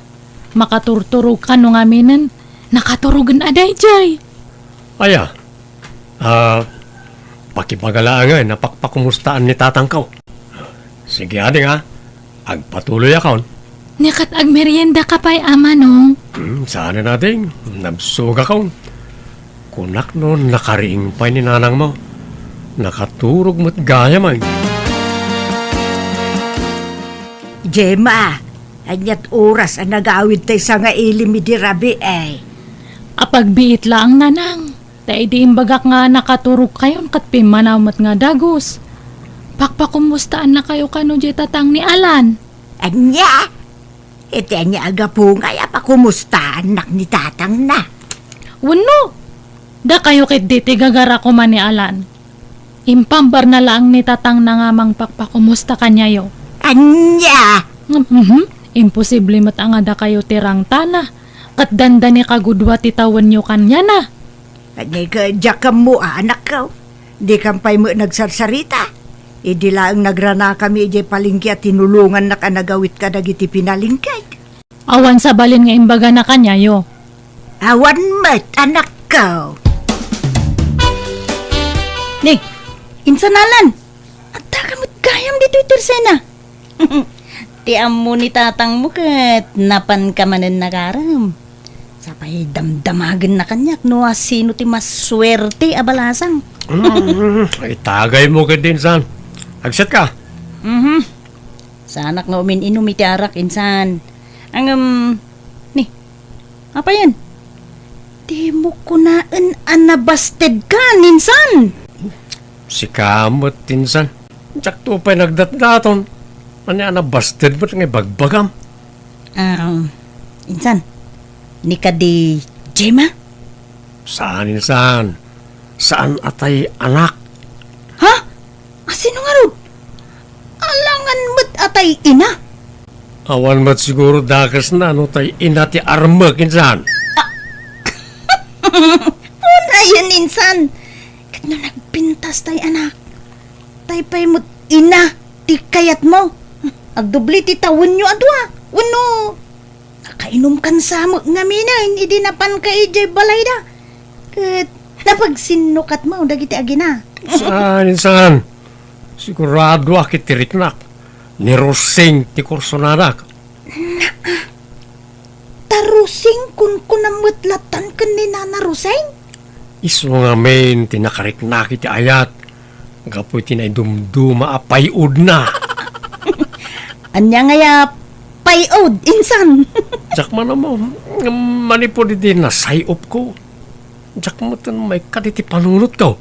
Makaturturog kano ngaminen. Nakaturogen a daydiay. Aya, ah, pakibaga laengen a pakpakumustaan ni tatangko. Sige, ading, a. Agpatuloyakon. Ni ket agmeriendaka pay a, Manong? Hmm, saanen, ading. Nabsogakon. Kunak no nakariing pay ni nanangmo. Nakaturog met gayam, ay. Gemma, aniat oras a nagawid tay sangailem idi rabii, ay? Apagbiit laeng, Nanang. Ta idi imbagak nga nakaturogkayon ket pimmanaw met nga dagus, pakpakumustaannakayo kano diay tatang ni Alan? Ania? Iti ania a gapu ngay a pakumustaannak ni tatangna? Wenno, dakayo ketdi ti gagara koma ni Alan. Impambarna laeng ni tatangna nga mangpakpakumusta kaniayo. Ania? Mhm. Imposible met a nga dakayo ti rangtana, ket dandani kagudua ti tawenyo kaniana. Ania ket diak ammo a, anakko. Dikam pay met nagsarsarita. Idi laeng nagranakami idiay palengke a tinulongannak a nagawid kadagiti pinalengkek. Awan sabalin nga imbagana kaniayo. Awan met, anakko. Ni, insan Alan, addaka met gayam ditoy tersena. Ti ammo ni tatangmo ket napanka manen nagaram. Sapay damdamagenna kaniak no asino ti masuerte a balasang. Mm, itagaymo ketdi, insan. Agsetka? Mhm. Saanak nga umin-inum iti arak, insan. Ngem, ni, apayen? Dimo kunaen a nabastedka, insan. Sika met, insan. Diakto pay nagdatdaton. Ania a nabasted met nga ibagbagam? Ah, insan, ni kadi Gemma? Saan, insan. Saan a tay anak. Ha? Asino ngarud? Alangan met a tay ina? Awan met siguro dakesna no tay ina ti armek, insan. Unayen, insan. Ket no nagpintas tay anak, tay pay met ina ti kayatmo. Agdubli ti tawenyo a dua. Wenno, nakainumkan sa met ngaminen idi napanka idiay balayda. Ket napagsinnukatmo dagiti agina. Saan, insan. Sigurado a ket ti riknak. Ni Rosing ti kursonanak. Ta Rosing, kunkunam met latan ken ni Nana Rosing? Isu ngamin ti nakariknak iti ayat gapu iti naidumduma a pay-odna. Ania ngay a pay-od, insan? Diak man ammo, manipud iti nasay-opko. Diak metten maikkat iti panunotko.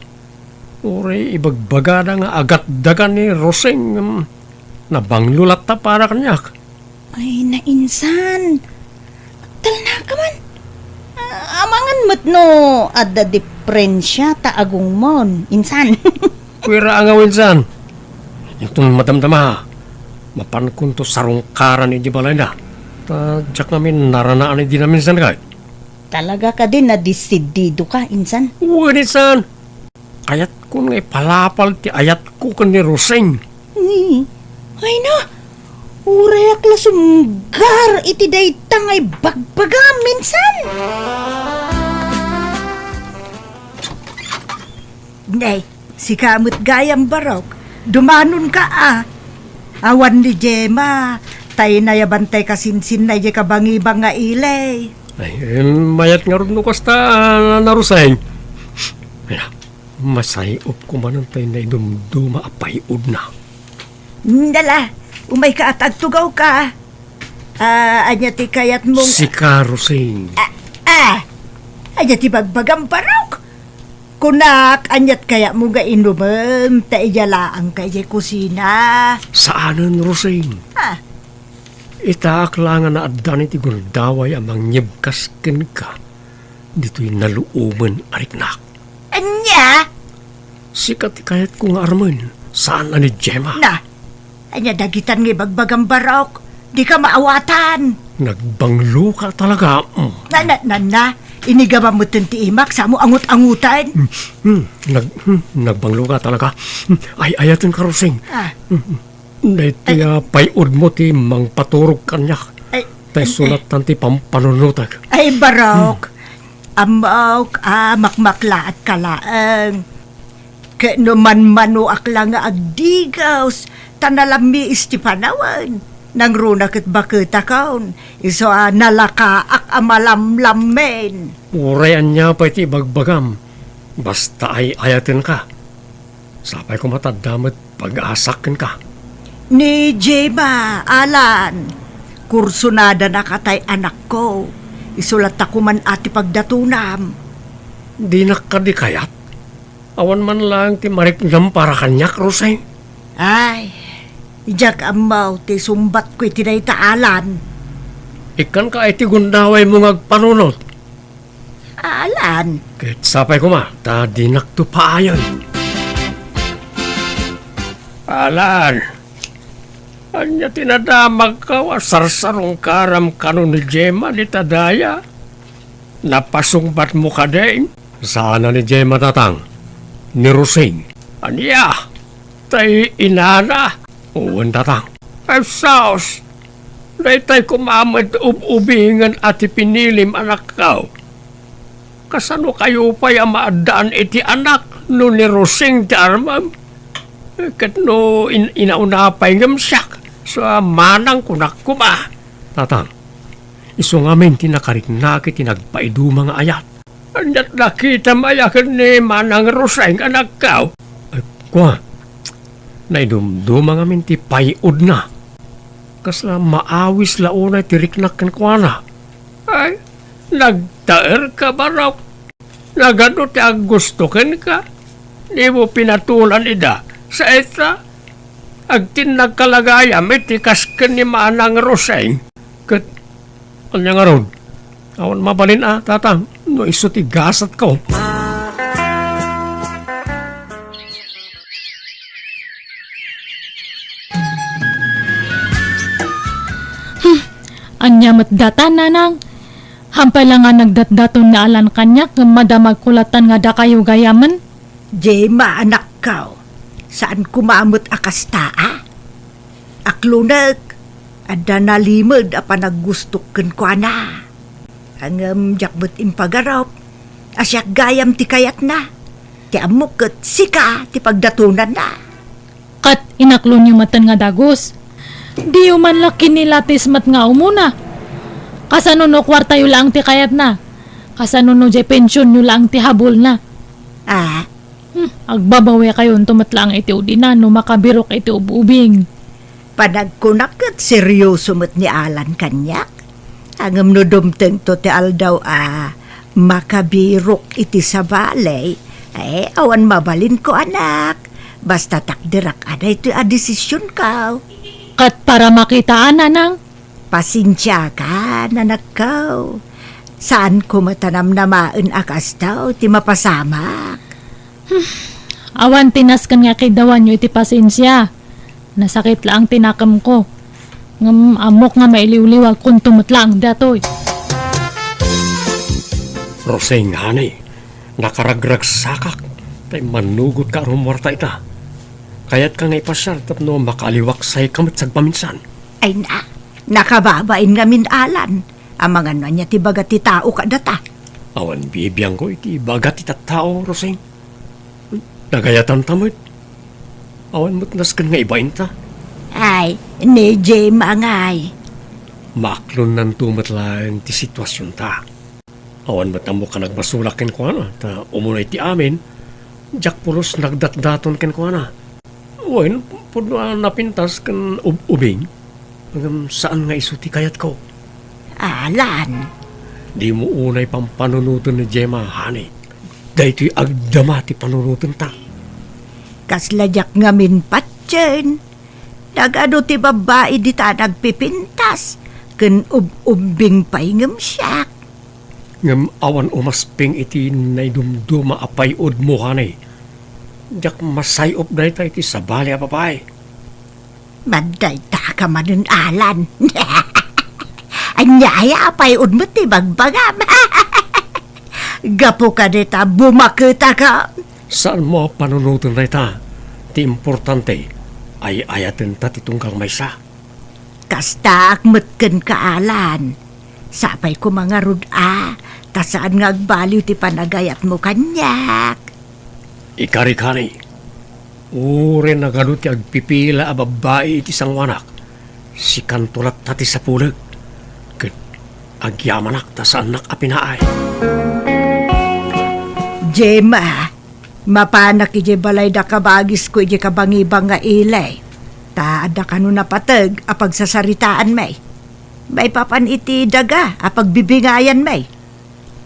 Uray ibagbagada nga agatdagan ni Rosing, em, nabanglo latta para kaniak. Ay, nainsan. Agtalnaka man. Ah, amangan met no adda diferensia ta agongmon, insan. Kuira a ngaw, insan. Inton madamdama, mapankonto sarungkaran iti balayna. Ta diak ngamin naranaan idi naminsan kay. Talaga kadi nadesididoka, insan? Wen, insan. Kayatkon nga ipalapal ti ayatko ken ni Rosing. Ni, ay na, urayak la sumgar iti dayta nga ibagbagam, insan. Nay, sika met gayam, Barok. Dumanonka a. Awan ni Gemma, tay nayaban tay kasinsinna idiay kabangibang nga ili. Ay, em, mayat ngarud no kasta, Nana Rosing. Ay, masay-opko manen tay naidumduma a pay-odna. Dala, umayka a ta agtugawka. Ah, ania ti kayatmo nga Sika, Rosing. Ah, ah, ania ti bagbagam, Barok? Kunak, aniat kayatmo nga inumem ta idiay laangka idiay kusina? Saanen, Rosing. Ah. Itaak la nga naaddan iti gundaway a mangyebkas kenka ditoy naluomen a riknak. Ania? Sika ti kayatko nga armen, saan a ni Gemma. Na, ania dagitan nga ibagbagam, Barok? Dika maawatan. Nagbangloka talaga. Mm. Na, na, na, na. Inigamam metten ti imak, samo angut-angutan. Mm, mm, nag-, mm, nagbangloka talaga. Mm, ay, ayatenka, Rosing. Ah. Mm, mm. Daytoy, Ay. ah, pay-udmo ti mangpaturog kaniak. Ay. Tay Ay. sulatan ti pampanunotek. Ay, barok. Mm. Ammok a makmaklaatka laeng. Ket no manmanoak la nga agdigaws, ta nalammiis ti panawen, nangruna ket baketakon, isu a nalakaak a malamlammen. Uray ania pay ti ibagbagam, basta ay-ayatenka. Sapay koma ta adda met pag-asak kenka. Ni Gemma, Alan, kursunadana katay anakko. Isu latta koman a ti pagdatonam. Dinak kadi kayat? Awan man laeng ti mariknam para kaniak, Rosing. Ay, diak ammo ti sumbatko iti dayta, Alan. Ikkanka iti gundawaymo nga agpanunot. Alan. Ket sapay koma, ta dinakto paayen. Alan, ania ti nadamagko a sarsarungkaram kano ni Gemma dita daya? Napasungbatmo kadi? Saan a ni Gemma, tatang. Ni Rosing. Ania? Tay inana? Wen, tatang. Ay, sus! Daytay koma met ub-ubingen a ti pinilim, anakko. Kasano kayo pay a maaddaan iti anak no ni Rosing ti armem? Ket no in-, inauna pay ngem siak, sa manang kunak koma. Tatang, isu ngamin ti nakariknaak iti nagpaiduma nga ayat. Ania't nakitam aya ken ni Manang Roseng, anakko? Ay, kua, naidumduma ngamin ti pay-udna. Kasla maawis la unay ti riknak kenkuana. Ay, nagtaerka, barok. Nagadu ti aggusto kenka. Dimo pinatulan ida. Sa ita, agtinnagka la gayam iti kas ken ni Manang Roseng. Ket ania ngarud? Awan mabalin a, tatang, no isu ti gasatko. Hmm, ania met data, nanang? Hampay la nga nagdatdaton ni Alan kaniak, ngem madamagko latan nga dakayo gayamen. Gemma, anakko, saan koma met a kasta, a? Aklonek, adda nalimed a panaggustok kenkuana. Ngem diak met impagarup a siak gayam ti kayatna. Ti ammok ket sika ti pagdatonanna. Ket inaklonyo metten nga dagus. Diyo man la kinilatis met nga umuna. Kasano no kuartayo laeng ti kayatna? Kasano no diay pensionyo laeng ti habulna? Ah, Hmm, agbabawekayonto met laeng iti udina no makabirok iti ub-ubing. Panagkunak ket serioso met ni Alan kaniak. Ngem no dumtengto ti aldaw a makabirok iti sabali, eh, awan mabalinko, anak. Basta takderak a daytoy a desisionko. Ket para makitaan, nanang? Pasensiakan, anakko. Saanko met a namnamaen a kasta ti mapasamak. Hmm. Awan ti nasken nga kidawanyo iti pasensia. Nasakit laeng ti nakemko. Ngem ammok nga mailiwliwagkonto met laeng datoy. Roseng, honey, nakaragragsakak ta immannugotka a rumuarta ita. Kayatka nga ipasiar tapno makaaliwaksayka met sagpaminsan. Ay na, nakababain ngamin, Alan. Amangan no ania ti ibaga ti tao kadata. Awan bibiangko iti ibaga ti tattao, Roseng. Nagayatanta met. Awan met nasken nga ibainta. Ay, ni Gemma ngay. Maaklonnanto met laeng ti situasionta. Awan met ammok a nagbasolak kenkuana, ta umuna iti amin, diak pulos nagdatdaton kenkuana. Wen, pudno a napintas ken ub-ubing, ngem saan nga isu ti kayatko. Alan. Dimo unay pampanunoten ni Gemma, honey. Daytoy agdama ti panunotenta. Kasla diak ngamin patien. Nagadu ti babbai dita nagpipintas, ken ub-ubbing pay ngem siak. Ngem awan umasping iti naidumduma a pay-udmo, honey. Diak masay-op dayta iti sabali a babai. Madayta ka manen, Alan. Ania aya pay unmet ti bagbagam? Gapu kadita, bumaketaka. Saanmo a panunoten dayta. Ti importante, ay-ayatenta ti tunggal maysa. Kastaak met kenka, Alan. Sapay koma ngarud a, ta saan nga agbaliw ti panagayatmo kaniak. Ikarikani, uray nagadu ti agpipila a babbai iti sangoanak, sikanto latta ti sapulek, ket agyamanak ta saannak a pinaay. Gemma, mapanak idiay balayda kabagisko idiay kabangibang nga ili, ta adda kano napateg a pagsasaritaanmi. Maipapan iti daga a pagbibingayanmi.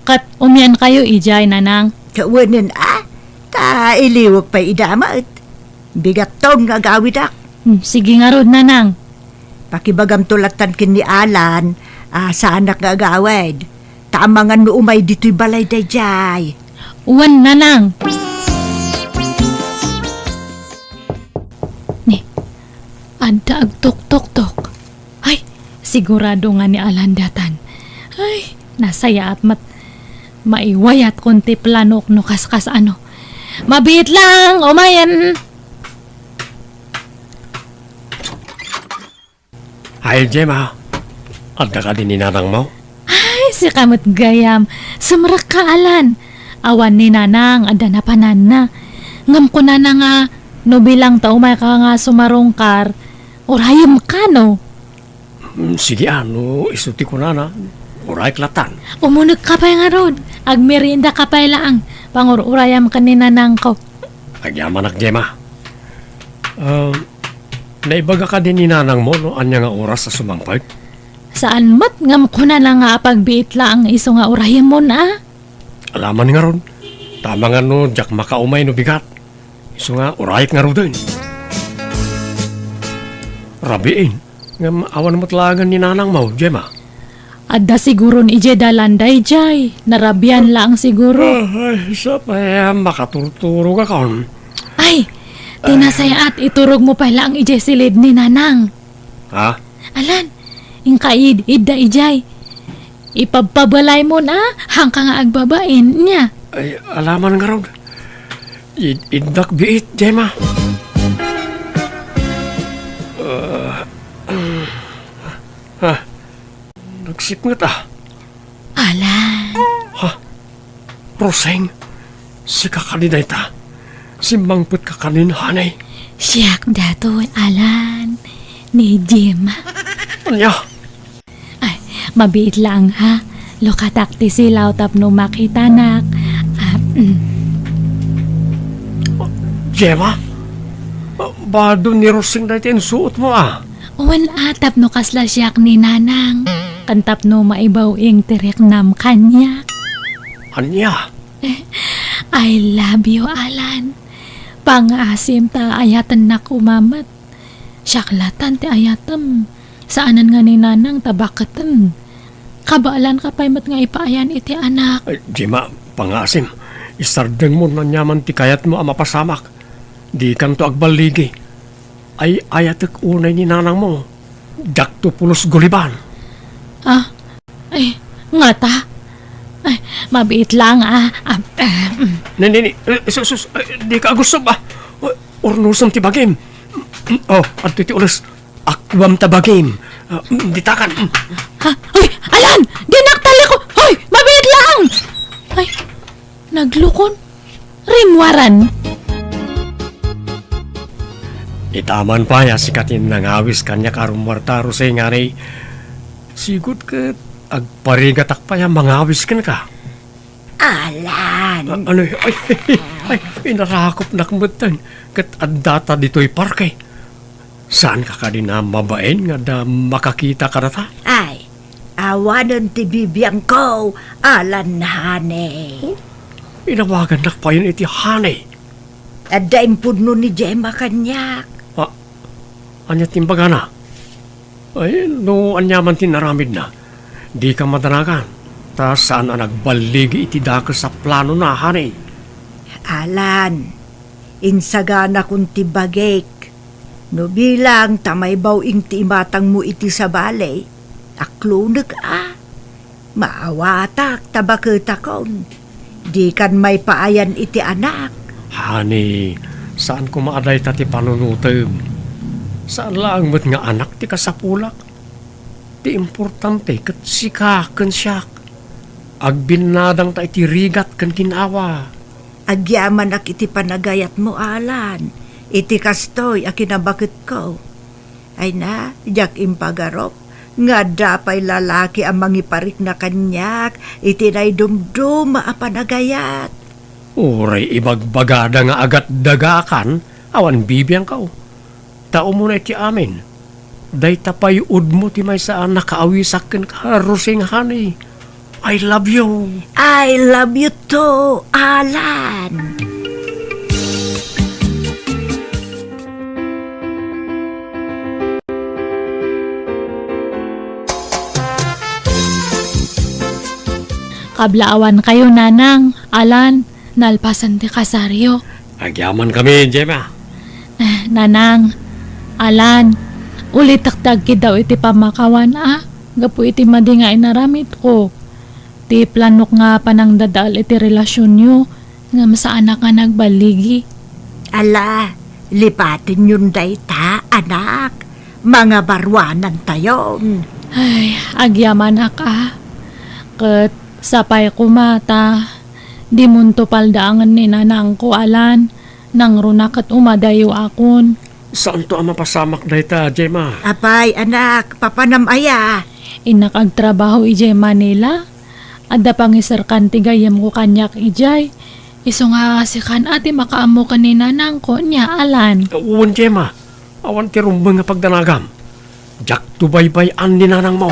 Ket umiankayo idiay, Nanang? Kawanen a, ta iliwek pay ida met. Bigatton nga agawidak. Hmm, sige ngarud, Nanang. Pakibagamto lattan ken ni Alan a saanak nga agawid. Ta amangan no umay ditoy balay daydiay. Wen, Nanang. Ni, adda agtuktoktok. Ay, sigurado nga ni Alan daytan. Ay, nasayaat met. Maiwayatkon ti planok no kaskas ano. Mabiit lang, umayen. Ay, Gemma, adda kadi ni nanangmo? Ay, sika met gayam. Sumrekka, Alan. Awan ni Nanang, adda napananna. Ngem kunana nga, no bilang ta umayka nga sumarungkar, urayemka, no? Mm, sige, a, no isu ti kunana, urayek lattan. Umunegka pay ngarud. Agmeriendaka pay laeng. Pangur-urayam ken ni nanangko. Agyamanak, Gemma. Ah, naibaga kadi ni nanangmo no ania nga oras a sumangpet? Saan met ngem kunana nga apagbiit laeng isu nga urayemon a? Alaman ngarud. Ta amangan no diak makaumay no bigat. Isu nga urayek ngaruden. Rabiin. Ngem awan met laengen ni nanangmo, Gemma. Adda siguron idiay dalan daydiay. Narabian laeng siguro. Ah, ay, sapay a makaturturogakon. Ay, ti nasayaat, iturogmo pay laeng idiay silid ni Nanang. Ha? Alan, inka id-, idda idiay. Ipabpabalaymon a, haanka nga agbabain, nia? Ay, alaman ngarud. Id-, iddak biit, Gemma. Ah, ah, nagsipnget a. Alan. Ha? Roseng, sika kadi dayta? Simmangpetka kanin, honey? Siak daytoy, Alan. Ni Gemma. Ania? Ay, mabiit laeng, ha? Lukatak ti silaw tapno makitanak. Ah, mm. Gemma? Bado ni Roseng dayta insuotmo, a? Wen a, tapno kasla siak ni Nanang. Ken tapno maibaw-ing ti riknam kaniak. Ania? I love you, Alan. Pangaasim ta ayatennak koma met. Siak lattan ti ayatem. Saanen nga ni Nanang ta baketen. Kabaelanka pay met nga ipaayan iti anak. Ay, Gemma, pangaasim. Isardengmo no aniaman ti kayatmo a mapasamak. Dikanto agballigi. Ay-ayatek unay ni nanangmo. Diakto pulos guliban. Ah, ay, ngata? Ay, mabiit laeng, a. Ah, ah, mm. Ni, ni, ni, eh, sus, sus, eh, dika agussob, a. Urnosem ti bagim. Oh, adtoy ti ules. Akuam ta bagim. Ah, mm, ditakan. Mm. Ha? Hoy, Alan! Dinak taliko! Hoy, mabiit laeng! Ay, naglukon. Rimmuaran. Ita man pay a sika ti nangawis kaniak a rummuarta, Roseng, honey. Sigud ket agparigatak pay a mangawis kenka. Alan. A-, ano, ay, ay, ay, inarakopnak metten ket addata ditoy parke. Saanka kadi a mabain nga adda makakita kadata? Ay, awanen ti bibiangko, Alan honey. Oh, inawagannak payen iti honey. Adda impudno ni Gemma kaniak. Ah, ania ti imbagana? Ay, no aniaman ti inaramidna, dika madanagan, ta saan a nagballigi iti dakes a planona, honey. Alan, insaganakon ti bagik. No bilang ta maibaw-ing ti imatangmo iti sabali, Aklonek a. Maawatak ta baketakon. Dikan maipaayan iti anak. Honey, saan koma a dayta ti panunotem. Saan laeng met nga anak ti kasapulak. Ti importante ket sika ken siak. Agbinnadangta iti rigat ken gin-awa. Agyamanak iti panagayatmo, Alan, iti kastoy a kinabaketko. Ay na, diak impagarup nga adda pay lalaki a mangiparikna kaniak iti naidumduma a panagayat. Uray ibagbagada nga agatdagakan, awan bibiangko. Ta umuna iti amin, dayta pay udmo ti maysa a nakaawisak kenka, Rosing honey. I love you. I love you too, Alan. Kablaawan kayo, Nanang, Alan, nalpasan ti kasaryo. Agyamankami, Gemma. Eh, Nanang, Alan, ulitek ti agkiddaw iti pammakawan, a, gapu iti madi nga inaramidko. Ti planok nga panangdadael iti relasionyo, ngem saanak nga nagballigi. Ala, lipatenyon dayta, anak. Mangabaruanantayon. Ay, agyamanak a. Ket sapay koma ta dimonto paldaangen ni nanangko, Alan. Nangruna ket umadayakon. Saanto a mapasamak dayta, Gemma. Apay, anak, papanam aya? Innak agtrabaho idiay Manila. Adda pangiserkan ti gayyemko kaniak idiay. Isu nga sikan a ti makaammo ken ni nanangko, nia, Alan. Wen, Gemma. Awan ti rumbeng nga pagdanagam. Diakto baybay-an ni nanangmo.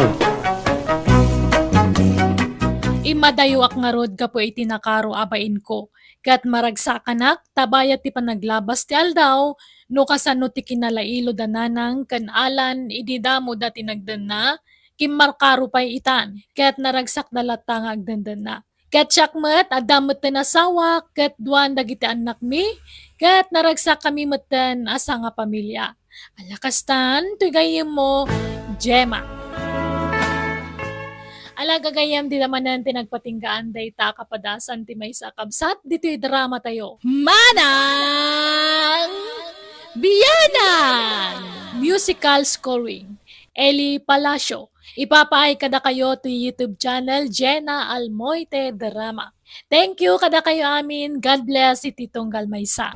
Immadayoak ngarud gapu iti nakaro a bainko, ket maragsakanak ta bayat ti panaglabas ti aldaw, no kasano ti kinalailo da nanang ken Alan idi damo da ti nagdenna, kimmarkaro pay itan, ket naragsakda latta nga agdendenna. Ket siak met, adda metten asawak, ket duan dagiti annakmi, ket naragsakami metten a sangapamilia. Ala kastan, toy gayyemmo, Gemma. Ala gagayyem, dida manen ti nagpatinggaan dayta a kapadasan ti maysa a kabsat ditoy dramatayo. Manang Bianan! Musical scoring, Eli Palacio. Ipapaay kadakayo ti YouTube channel, Jenna Almoite Drama. Thank you kadakayo amin. God bless iti tunggal maysa.